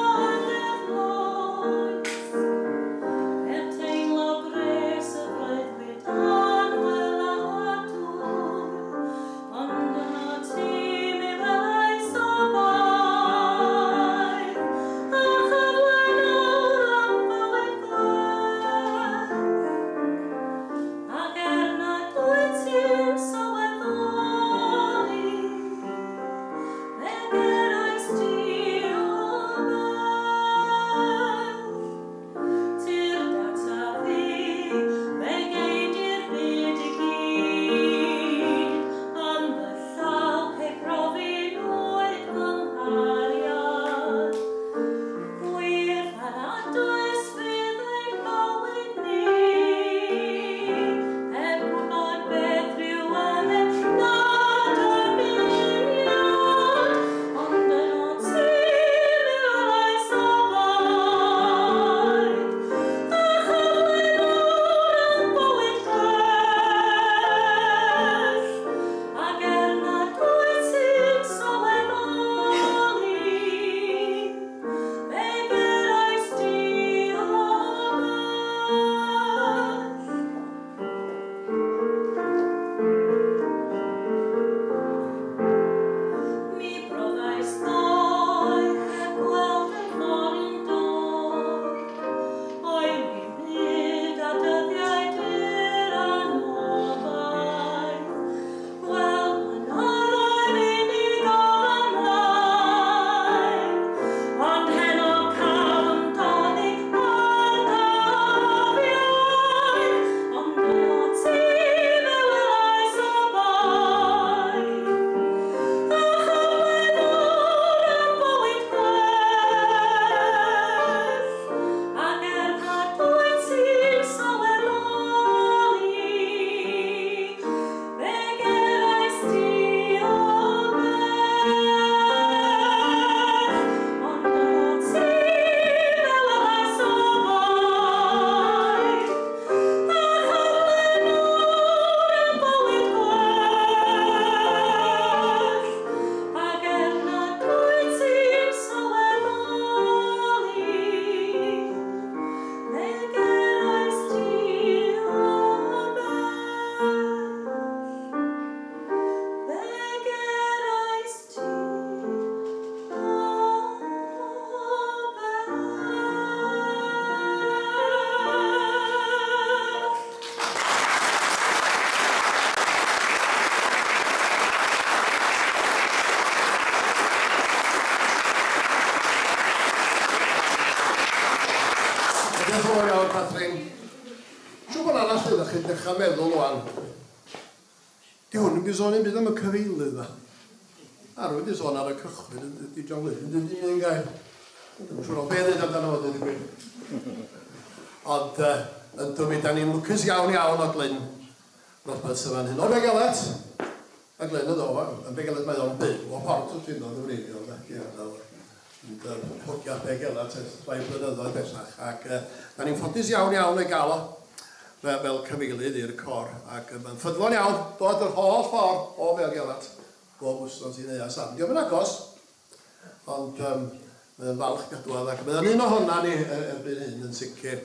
Diolch yn fawr iawn, Catrin. Siŵr bod arall ydych chi'n dechrau meddwl wan. Di hwn yn sôn un byd am y cyfeilydd yma. A rwy'n di sôn ar y cychwyn, di John Glyn, yn dweud un gair. Dwi'n siŵr o beth ddweud amdano fo, dweud y gwir. Ond yn dwi, da ni'n lwcus iawn iawn o Glyn Roberts yma'n hyn. O Beddgelert, a Glyn yn dod, yn Beddgelert mae o'n byw, o Port y Llynnodd yn wreiddiol, da. Yn hogia Beddgelert ers rhai blynyddoedd bellach. Ac da ni'n ffodus iawn iawn ei gael o fel cyfeilydd i'r cor. Ac mae'n ffyddlon iawn dod yr holl ffordd o Beddgelert bob wythnos i Neuadd Sarn. Dio'm yn agos, ond mae'n falch gadwad ac mae'n un ohona ni erbyn hyn yn sicr.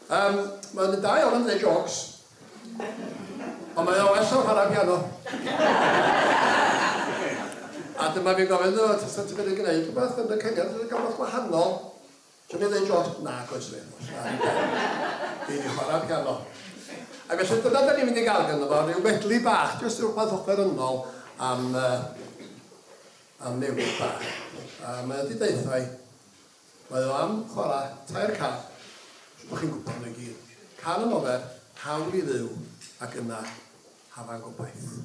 Mae'n da iawn yn dweud jokes, ond mae o well o'n chwarae piano. A dyma fi'n gofyn iddo fo, tasa ti'n medru gwneud rhywbeth yn y cyngerdd, ti'n gael rhywbeth gwahanol? Ti'n mynd i ddeud jokes? Na, goes fe. Fi wedi chwarae piano. A felly dyna da ni'n mynd i gael gynno fo, rhyw medley bach, jyst rhywbeth offerynnol am newid bach. A mae o wedi deutha i, mae o am chwarae tair cân. Siŵr bod chi'n gwybod nhw i gyd. Cân yn ofer, Hawl i Dduw, ac yna Hafan Gobaith.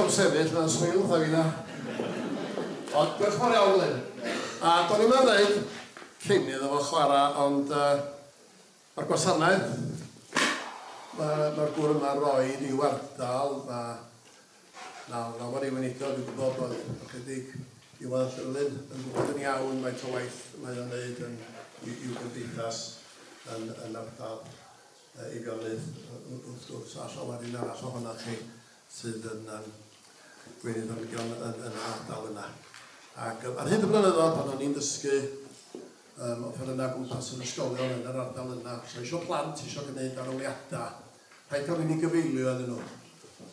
am sefyll, mae'n swil fatha fi na. Ond diolch yn fawr iawn, Glyn. A do'n i'm yn dweud cyn iddo fo chwarae, ond mae'r gwasanaeth mae'r ma gŵr yma roi i'w ardal, mae na, na mor i weinidog, dwi'n gwybod bod ychydig Iwan Llywelyn yn gwybod yn iawn faint o waith mae o'n wneud yn i'w gymdeithas yn ardal Eifionydd, wrth gwrs, a llawer un arall ohonoch chi sydd yn gweinidogion yn yr ardal yna. Ac ar hyd y blynyddoedd, pan o'n i'n dysgu offerynnau gwmpas yr ysgolion yn yr ardal yna, so eisiau plant eisiau gwneud arholiadau, rhaid cael rhywun i gyfeilio iddyn nhw.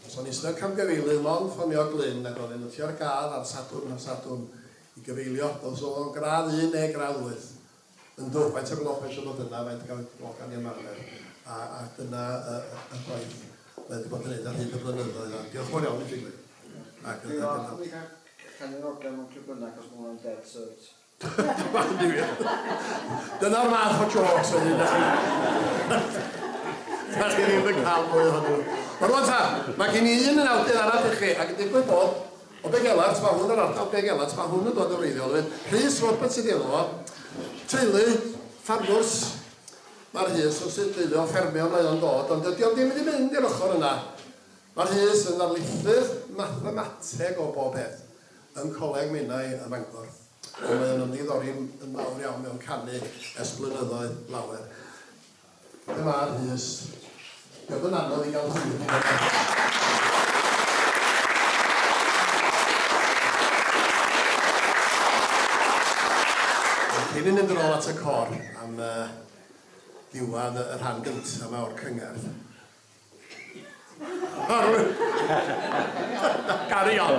Os o'n i'n camgyfeilydd, mond ffonio Glyn ac oedd nhw tua'r gael ar Sadwrn ar Sadwrn i gyfeilio. Os oedd o'n gradd 1 neu gradd 8. Yndw, faint o gloch mae eisiau bod yna, faint o gloch gan i ymarfer. A dyna y gwaith mae wedi bod yn gwneud ar hyd y blynyddoedd. A diolch yn fawr iawn i ti, Glyn. Dwi'n falch bod ni'n cael canu'r organ mewn clwb bynnag, os mae hwnna'n dead cert. Dyna'r math o jokes oedd un da chi ddim yn cael mwy ohonyn nhw. Ond rwan ta, mae gen i un yn awdur arall i chi, ac yn digwydd bod o Begelart, mae hwn yn ardal Begelart, mae hwn yn dod yn wreiddiol. Rhys Roberts ydi enw fo, teulu, ffarmwrs, mae'r Rhys yn sydd teulu o ffermio mae o'n dod, ond dydy o ddim wedi mynd i'r ochr yna. Mae'r Rhys yn ddarlithydd mathemateg o bob peth yn Coleg Menai ym Mangor. Ond mae o'n ymddiddori yn mawr iawn mewn canu ers blynyddoedd lawer. Dyma'r Rhys. Dio'm yn anodd i gael hyd iddo fo. Cyn i mynd yn ôl at y cor am ddiwedd y rhan gyntaf yma o'r cyngerdd. Carry on!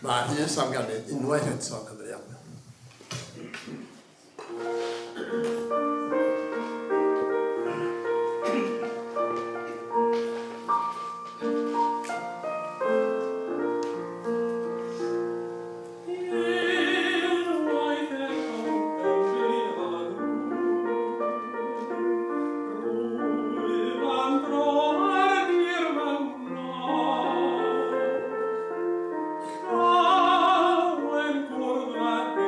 Mae Rhys am ganu unwaith eto yng Nghymru Aml. Unwaith eto Cymru a Rwyf am dro ar dir mewn nos. Llawen gwrdd â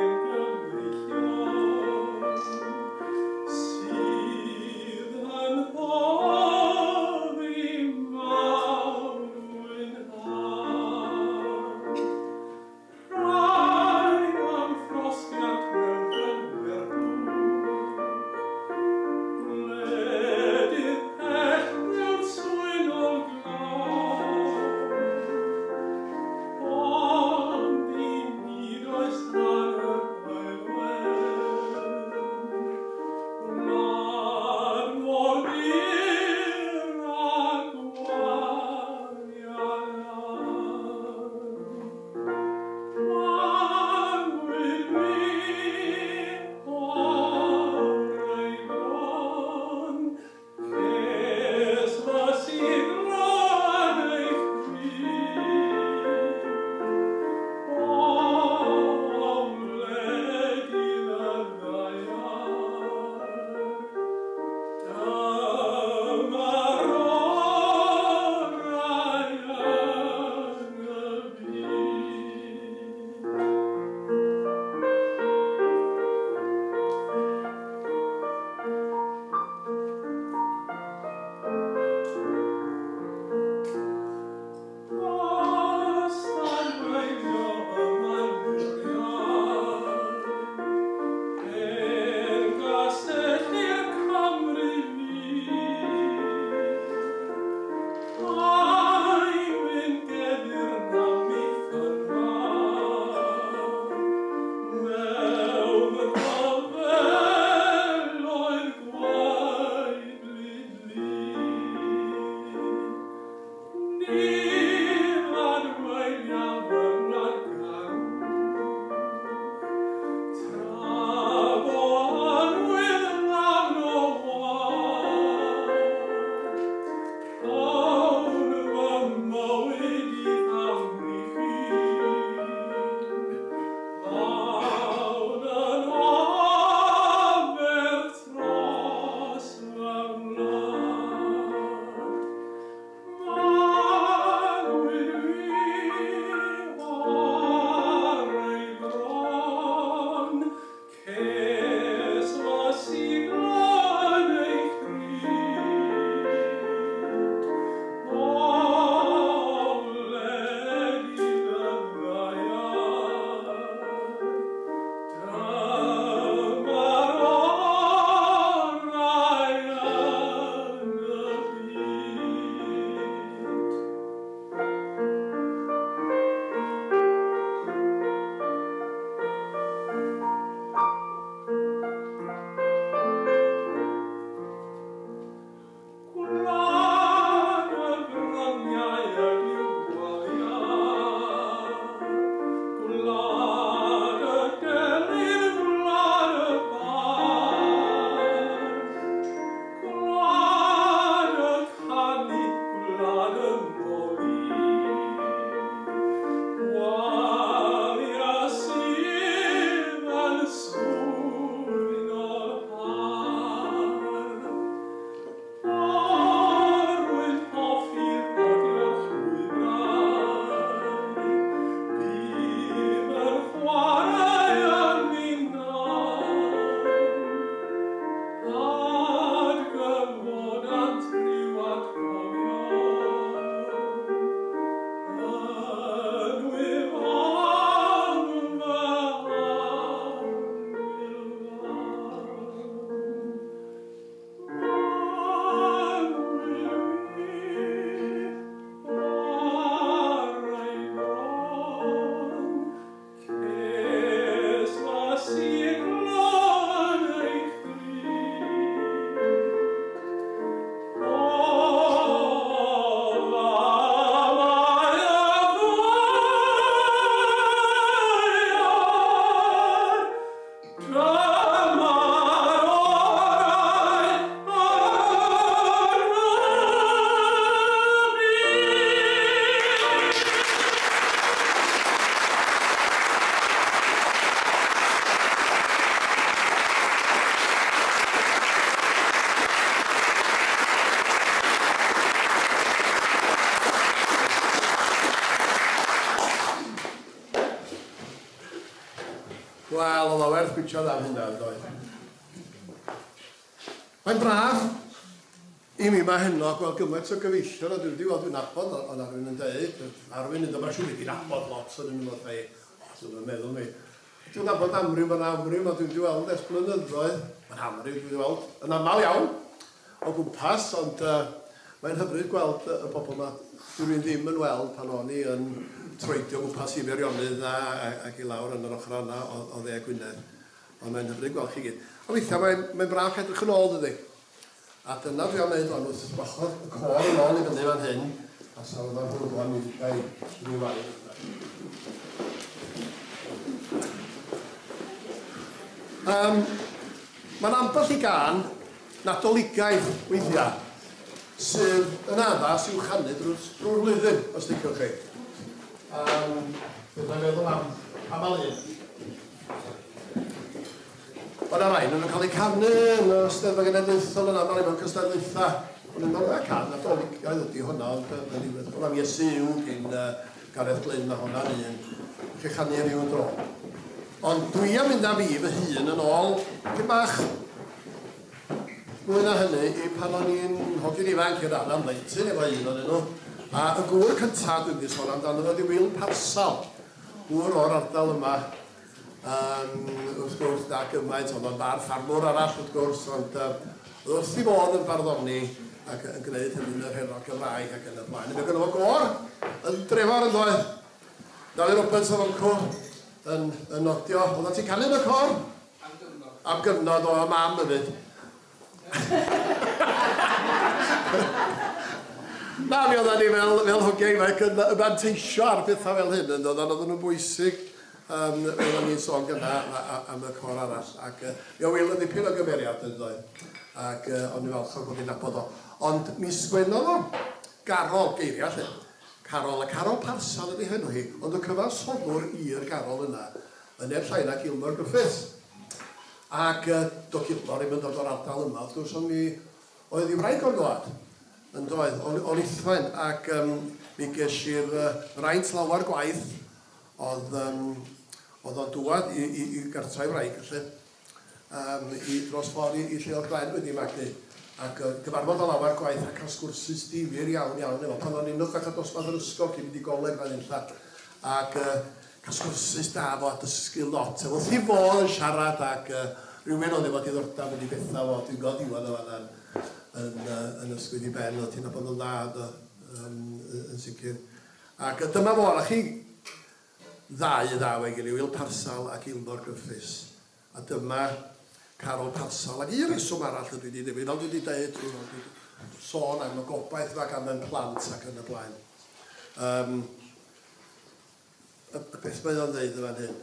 Adgyfodant rhyw atgofion, Yn wyf am fy annwyl fam. Annwyl fi, ar ei bron, Ces fy siglo yn eich bryd. O, famau y ddaear, dyma'r orau yn y byd. Wel, oedd o werth gwitio am hynna, yn doedd. Mae'n braf i mi ma heno gweld gymaint o gyfeillion a dwi wedi weld dwi'n nabod, oedd Arwyn yn deud, Arwyn yn dod, mae'n siŵr wedi nabod lot o'n nhw'n fatha i, o, dwi'n meddwl mi. Dwi'n nabod amryw, mae'n amryw, mae dwi'n wedi weld ers blynyddoedd, mae'n amryw dwi wedi weld yn aml iawn o gwmpas, ond mae'n hyfryd gweld y bobl yma dwi'n ddim yn weld pan o'n i yn troedio gwmpas i Meirionnydd ac i lawr yn yr ochr yna o dde Gwynedd. Ond mae'n hyfryd gweld chi gyd. A weithiau mae'n mae braf edrych yn ôl, dydy. A dyna dwi am wneud o'n wrth wahodd y côr yn ôl i fyny fan hyn, a sa fydda'n hwrddon i gael rhyw air. Mae'n ambell i gân Nadoligaidd weithiau sydd yn addas i'w chanu drwy'r drwy'r flwyddyn, os liciwch chi. Fedra i feddwl am aml un. Mae yna rai nhw'n cael eu canu yn y Steddfod Genedlaethol yn aml mewn cystadlaethau. Ond yn meddwl, cân Nadoligaidd ydy hwnna, ond yn ddiwedd. Hwnna am Iesu yw gyn Gareth Glyn, mae hwnna'n un. Chi chanu ryw dro. Ond dwi am mynd â fi fy hun yn ôl, tipyn bach mwy na hynny, i pan o'n i'n hogyn ifanc i'r raddau blentyn efo un ohonyn nhw. A y gŵr cyntaf dwi'n mynd i sôn amdano fo ydy Wil Parsal, gŵr o'r ardal yma. Wrth gwrs, na gymaint, oedd o'n bar ffarmwr arall wrth gwrs, ond oedd wrth i fodd yn barddoni ac yn gwneud hynny yn yr Herald Gymraeg ac yn y blaen. Fe gynno fo gôr yn Drefor yn doedd. Dafydd Roberts o Foncw yn, yn nodio. Oeddet ti'n canu yn y côr? Am gyfnod. Am gyfnod, o, mam hefyd. Na, mi oedden ni fel, fel hogiau ifanc yn, yn manteisio ar bethau fel hyn, yn dod, ond oedden nhw'n bwysig, fel o'n i'n sôn gynna am y côr arall. Ac mi o Wil yn dipyn o gymeriad yn doedd, ac o'n i'n falch o bod i'n nabod o. Ond mi sgwennodd o garol, geiriau 'lly, Carol, a Carol Parsal ydi henw hi, ond y cyfansoddwr i'r garol yna yn neb llai na Gilmor Griffiths. Ac do Gilmor ddim yn dod o'r ardal yma, wrth gwrs, ond mi oedd ei wraig o'r wlad, yn doedd, o, o Lithwen, ac mi ges i'r fraint lawer gwaith oedd, oedd o'n dŵad i, i, i gartra'i wraig, felly. Yym, i dros ffordd i, i lle oedd Glenn wedi magu. Ac yy, gyfarfod o lawer gwaith a cael sgwrsys difyr iawn iawn efo. Pan o'n i'n chweched dosbarth yr ysgol cyn mynd i goleg fan hyn lla. Ac yy, cael sgwrsys da fo a dysgu lot. Efo wrth i fodd yn siarad ac yy, rhywun oedd efo diddordeb yn ei bethau fo. Dwi'n gweld Iwan o fan'na yn, yn, yy, yn ysgwyd i ben. Oedd ti'n nabod o'n dda, do, yym, yn sicr. Ac yy, dyma fo, na chi ddau yn dda efo'i gilydd, Wil Parsal ac Ilmor Griffiths. A dyma Carol Parsal. Ac un rheswm arall ydw i wedi ddewis, fel dwi wedi dweud, dwi wedi sôn am y gobaith yma gan fy plant ac yn y blaen. Um, y, y beth mae o'n dweud yn fan hyn,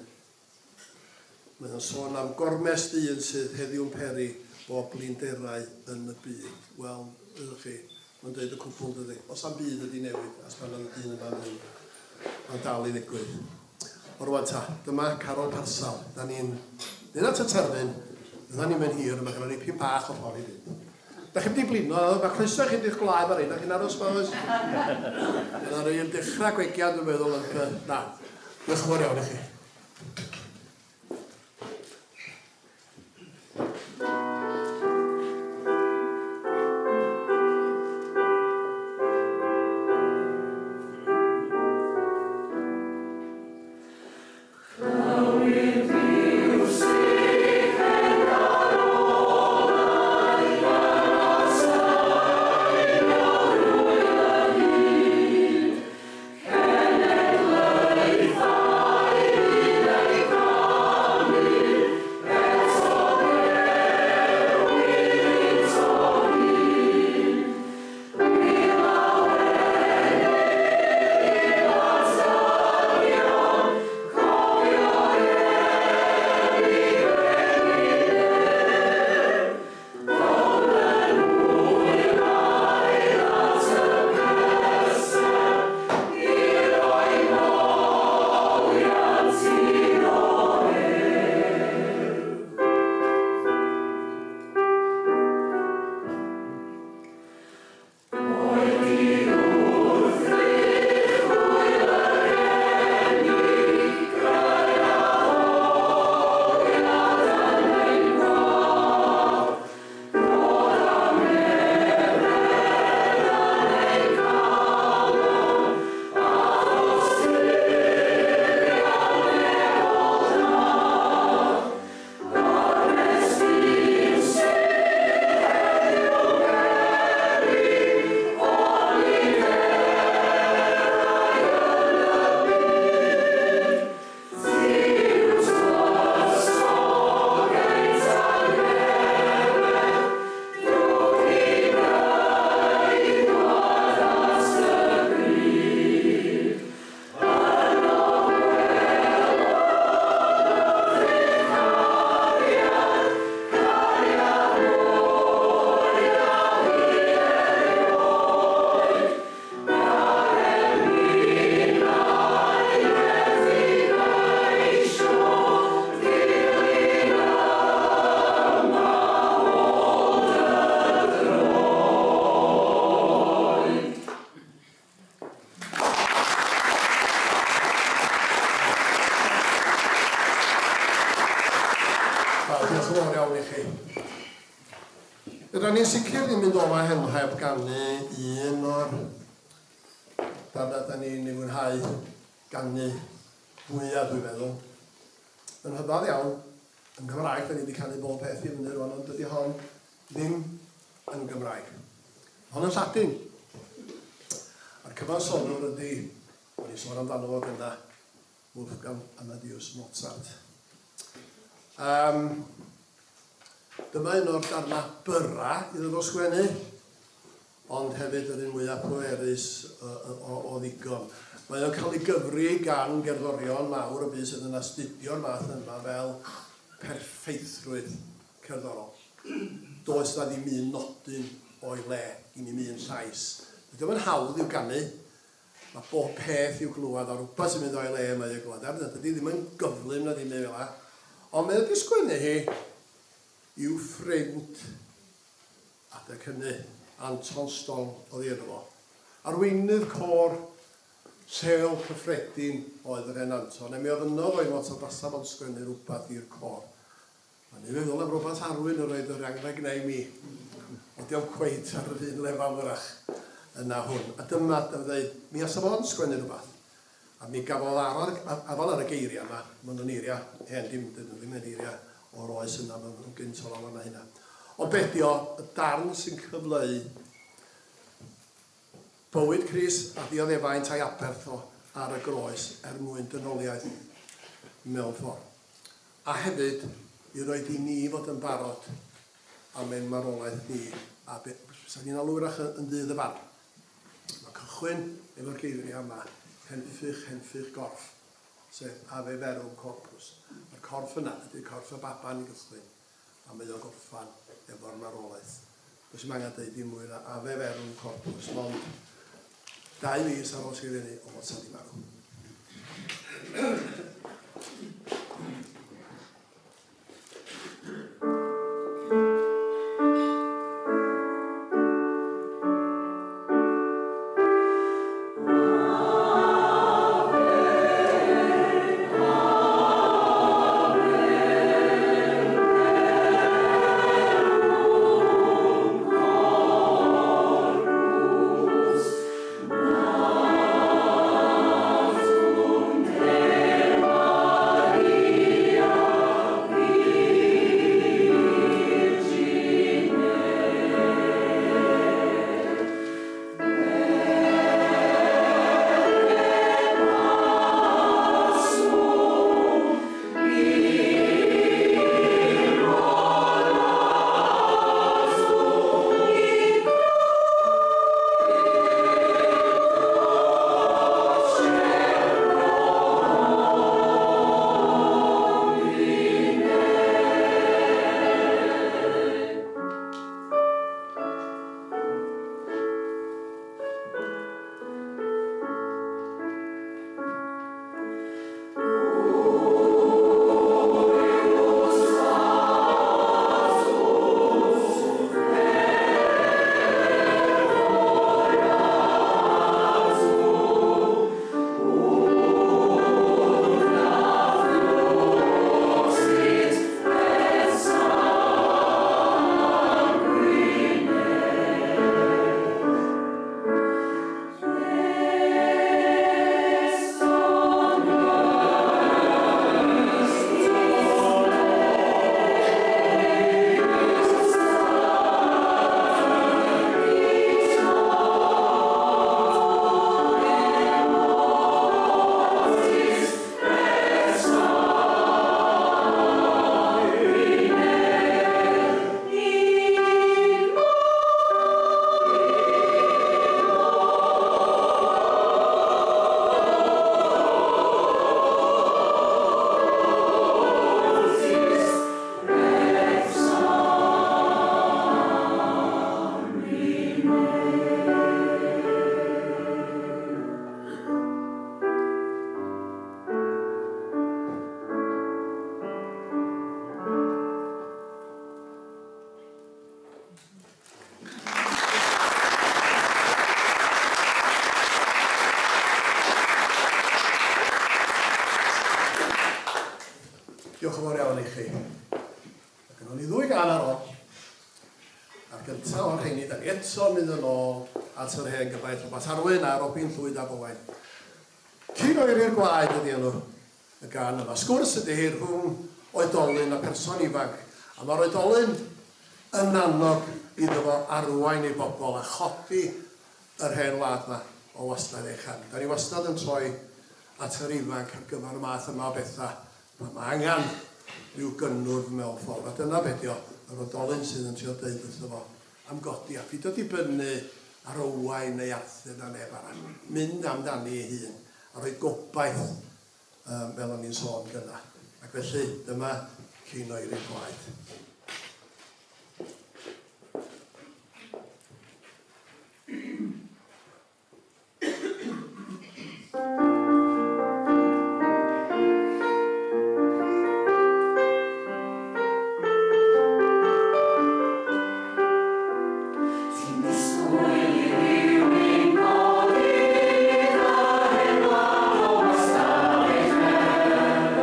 mae o'n sôn am gormes dyn sydd heddiw'n peri bob blinderau yn y byd. Wel, ydych chi, mae'n dweud y cwbl dydy. Os am byd ydi newid, as pan oedd y dyn yma'n fyw, mae'n dal i ddigwydd. O rwan ta, dyma Carol Parsal. Da ni'n mynd at y terfyn, fydda ni'n mynd hir, mae gynnon ni pyn bach o ffordd i fynd. Da chi'n mynd i blino, mae croeso i chi fynd i'ch gwlâu fan hyn, da chi'n aros ma oes? Yna rwy'n dechrau gwegian, dwi'n meddwl, ond na. Diolch yn fawr iawn i chi. Fydda ni'n sicr ddim mynd o'ma heno heb ganu un o'r darnau da ni'n ei fwynhau ganu fwyaf, dwi'n meddwl. Yn rhyfedd iawn, yn Gymraeg, da ni wedi canu bob peth i fyny rwan, ond dydy hon ddim yn Gymraeg. Hon yn Lladin. A'r cyfansoddwr ydy, o'n i'n sôn amdano fo gynna, Wolfgang Amadeus Mozart. Dyma un o'r darnau byrra iddo fo sgwennu, ond hefyd yr un mwyaf pwerus o ddigon. Mae o'n cael ei gyfri gan gerddorion mawr y byd sydd yn astudio'r math yma fel perffeithrwydd cerddorol. Does 'na ddim un nodyn o'i le, gin i'm un llais. Dydy o'm yn hawdd i'w ganu. Mae bob peth i'w glywed a rhywbeth sy'n mynd o'i le mae i'w glywed. Er na dydy ddim yn gyflym na ddim byd fel 'na. Ond mae o 'di sgwennu hi i'w ffrind adeg hynny, Anton Stoll oedd ei enw fo. Arweinydd côr lleol cyffredin oedd yr hen Anton, a mi ofynnodd o i Mozart fasa fo'n sgwennu rhywbeth i'r côr. O'n i'n meddwl am rywbeth Arwyn yn rhoid yr anrheg 'na i mi, ond dio'm cweit ar yr un lefel wrach na hwn. A dyma, dyma ddeud, mi asa fo'n sgwennu rhywbeth. A mi gafodd ar, afal ar y geiriau yma, maen nhw'n eiriau hen, dim, dydyn nhw ddim yn eiriau o'r oes yna, maen nhw'n gynt o lawer na hynna. Ond be 'di o, y darn sy'n cyfleu bywyd Crist a dioddefaint a'i aberth o ar y groes er mwyn dynoliaeth mewn ffordd. A hefyd i roid i ni fod yn barod am ein marwolaeth ni a be 'sa ni'n alw wrach yn ddydd y farn. Mae'n cychwyn efo'r geiriau yma, henffych, henffych gorff, sef ave verum corpus. Mae'r corff yna ydy'r corff y baban i gychwyn, a mae o'n gorffan efo'r marwolaeth. Does dim angen deud dim mwy na ave verum corpus, mond 2 mis ar ôl sgrifennu o Mozart i marw. Natum gyntaf o'r rheini, da ni eto mynd yn ôl at yr hen gyfaill Robat Arwyn a Robin Llwyd ab Owain. Cyn oeri'r gwaed ydi enw y gân yma. Sgwrs ydi hi rhwng oedolyn a person ifanc, a mae'r oedolyn yn annog iddo fo arwain ei bobl a chodi yr hen wlad 'ma o wastad ei chan. Da ni wastad yn troi at yr ifanc ar gyfer y math yma o bethau pan mae angen rhyw gynnwrf mewn ffordd. A dyna be 'di o, yr oedolyn sydd yn trio deud wrtho fo am godi a pheidio dibynnu ar Owain neu Arthur na neb arall. Mynd amdani ei hun a rhoi gobaith um, fel o'n i'n sôn gynna. Ac felly, dyma cyn oeri'r gwaed. Ti'n disgwyl i rywun godi dy hen wlad o wastad ei phen.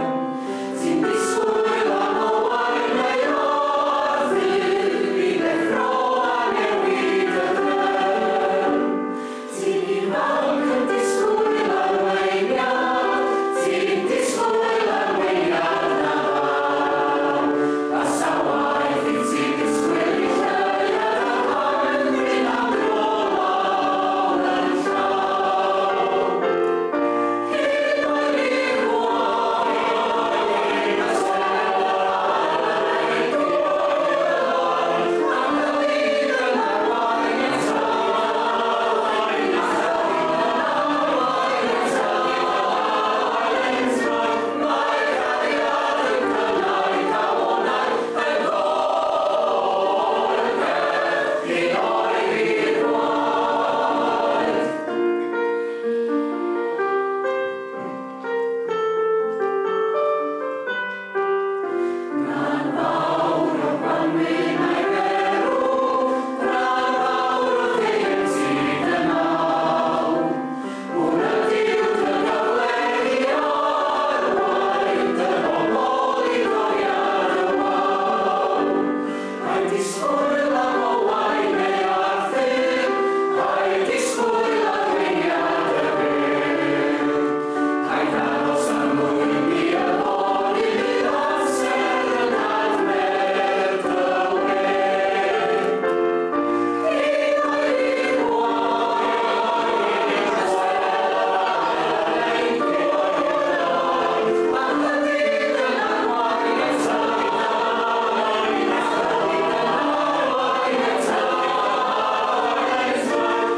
Ti'n disgwyl am Owain neu Arthur i ddeffro a newid y drefn. Ti'n ifanc yn disgwyl arweiniad, ti'n disgwyl arweiniad na ddaw. Fasa waeth i ti disgwyl i lleuad a haul am dro law yn llaw. Cyn oeri'r gwaed, a sêr ar ei dwylo, a bydd yn arwain at arwain at arwain at arwain Mae cariad yn cynnau calonnau yn gorbeth cyn oeri'r gwaed. Rhan fawr o'r gwanwyn a'i ferw, rhan fawr o ddim sydd yn awr. Hwn ydyw dy gyfle i arwain dy bobl i goriad y wawr. Paid disgwyl am Owain neu Arthur, paid disgwyl arweiniad y byd. Paid aros am lwyni yfory, bydd amser yn adfer dy wedd. Cyn oeri'r gwaed, a sêr ar ei dwylo, a bydd yn arwain at arwain at arwain at arwain.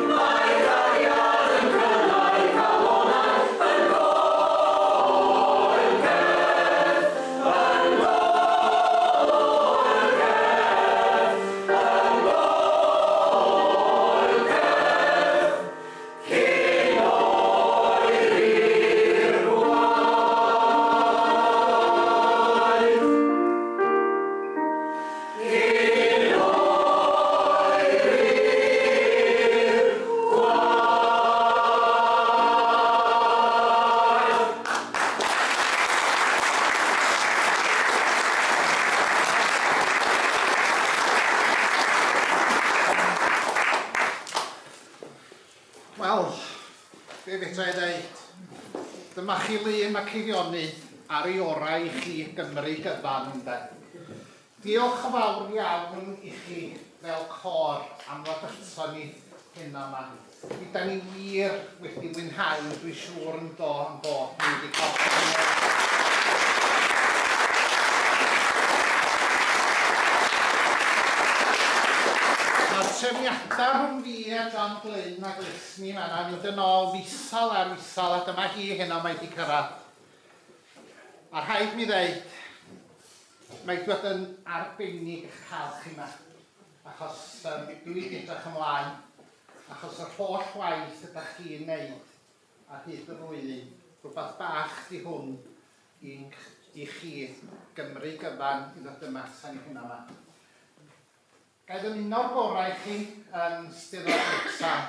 Mae cariad yn cynnau calonnau yn gorbeth, yn gorbeth, yn gorbeth, cyn oeri'r gwaed. Cyn oeri'r gwaed. Wel, be fedra i ddeud? Dyma chi Lun ac Eifionydd ar ei orau i chi Gymru gyfan, ynde. Diolch yn fawr iawn i chi fel côr am ddod ato ni heno yma. Mi da ni wir wedi mwynhau, dwi'n siŵr yn do, yn bod ni wedi cael cyfle. Mae'r trefniadau rhwng fi a John Glyn a Glesni fan'na mynd yn ôl fisol ar fisol, a dyma hi heno mae wedi cyrraedd. A rhaid mi ddeud, mae wedi bod yn arbennig eich cael chi yma, achos dwi wedi edrych ymlaen, achos yr holl waith ydych chi'n neud ar hyd y flwyddyn, rhywbeth bach di hwn i chi Gymru gyfan i ddod yma allan i hynna yma. Ga i ddymuno'r gorau i chi yn Steddfod Wrecsam,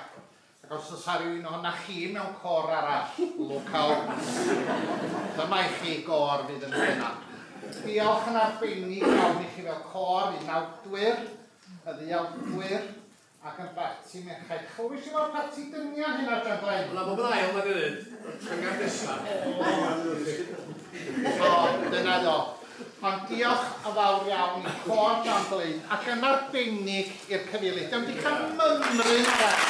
ac os oes rhywun ohonoch chi mewn côr arall, look out. Dyma i chi gôr fydd yn mynd yna. Diolch yn arbennig iawn i chi fel côr, i nawdwyr, y ddiawlwyr ac yn barti merched. Clywys i fo'r parti dynion hynna, John Glenn? Wel, bob yn ail, mae'n dweud, cyngerdd nesaf. O, dyna ddo. Ond diolch yn fawr iawn i Côr John Glyn ac yn arbennig i'r cyfeilydd. Diolch wedi cael mymryn arall.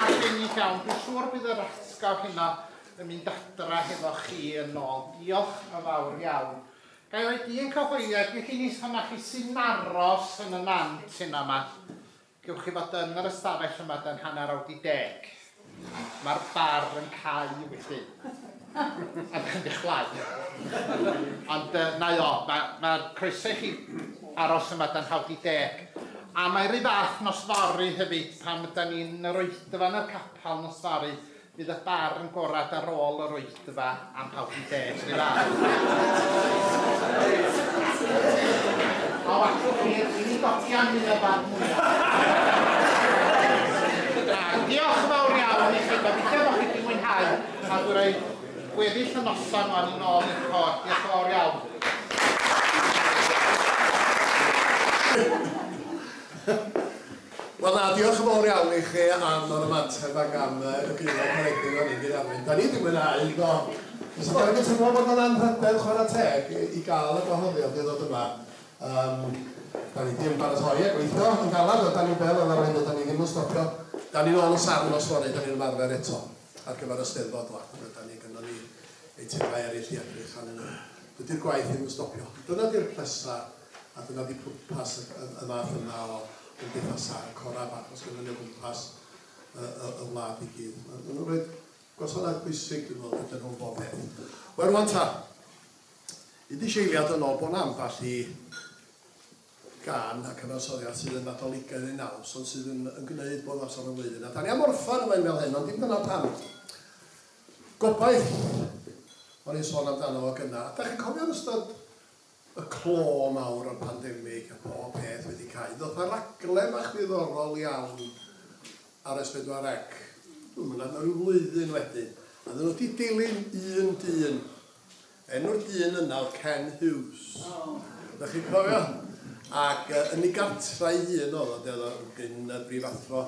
Arbennig iawn. Dwi'n siŵr bydd yr atgof hynna yn mynd adra hefo chi yn ôl. Diolch yn fawr iawn. Ga i roid un cyhoeddiad, gewch chi nis hwnna chi sy'n aros yn y nant hynna yma. Gewch chi fod yn yr ystafell yma dan 10:30. Mae'r bar yn cau felly. A ddech chi'n chwlau. Ond na i o, mae'r ma croeso i chi aros yma dan 9:30. A mae rhyw fath nos fory hefyd, pan ydan ni'n yr oedfa yn y capel nos fory, fydd y bar yn gorad ar ôl yr oedfa am 9:30, rhyw fath. O, allwch chi, i ni godi am un o'r bar mwyaf. Na, diolch yn fawr iawn i chi, gobeithio bod chi wedi mwynhau, a dwi'n rhoi gweddill y noson wan yn ôl i'r côr. Diolch yn fawr iawn. Wel na, diolch yn fawr iawn i chi am yr ymateb ac am y geiriau caredig o'n i'n gyda'n Da ni wedi mwynhau, do. Fysa da ni'n teimlo bod o'n anrhydedd chwarae teg i gael y gwahoddiad i ddod yma. Da ni ddim paratoi a gweithio yn galad, ond da ni fel oedd arwain, da ni ddim yn stopio. Da ni'n ôl y sarn nos fory, da ni'n ymarfer eto ar gyfer y Steddfod lot. Da ni gynnon ni eitemau eraill i edrych arnyn nhw. Dydy'r gwaith ddim yn stopio. Dyna di'r pleser a dyna di pwrpas y, y, y math yma o gymdeithasau a'r corau bach os gynnon ni o gwmpas y, y, y wlad i gyd. Maen nhw'n rhoi gwasanaeth pwysig, dwi'n meddwl, ydyn nhw'n bob peth. Wel, rwan ta, un disheiliad yn ôl bod ambell i gân a cyfansoddiad sydd yn Nadoligaidd ei naws, ond sydd yn, yn gwneud bob amser y flwyddyn. A da ni am orffen yma fel hyn, ond dim dyna pam. Gobaith, o'n i'n sôn amdano fo gynna. A da chi'n cofio yn ystod y clo mawr o'r pandemig a pob peth wedi cau, ddoth 'na raglen bach ddiddorol iawn ar S4C, dwi'm yn meddwl, rhyw flwyddyn wedyn, a oedden nhw wedi dilyn un dyn. Enw'r dyn yna oedd Ken Hughes. Oh. Ydych chi'n cofio? Ac yn ei gartra ei hun oedd o, oedd o'n gyn brifathro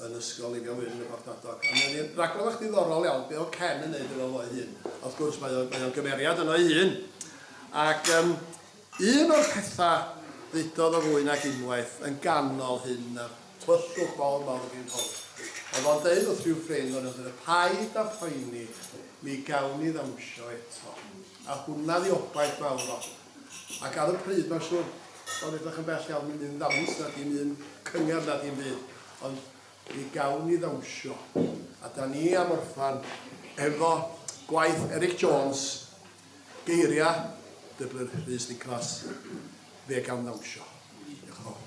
yn ysgol Eifion Wyn yn y Porthmadog. A mae'n raglen fach diddorol iawn, be oedd Ken yn neud efo fo'i hun. A wrth gwrs, mae o'n, mae o'n gymeriad yno ei hun. Ac um, un o'r pethau ddudodd o fwy nag unwaith yn ganol hyn, y tywyllwch mawr mawr o gyn pawb, oedd o'n deud wrth rhyw ffrind o'n i'n paid â phoeni, mi gawn ni ddawnsio eto. A hwnna ddi obaith mawr o. Ac ar y pryd, mae'n siŵr, o'n edrych yn bell iawn, un ddawns na dim un cyngerdd na dim byd. Ond mi gawn ni ddawnsio. A da ni am orffan efo gwaith Eric Jones, geiriau Dyblyr Rhys Nicholas, fe gawn ddawnsio. Diolch yn fawr.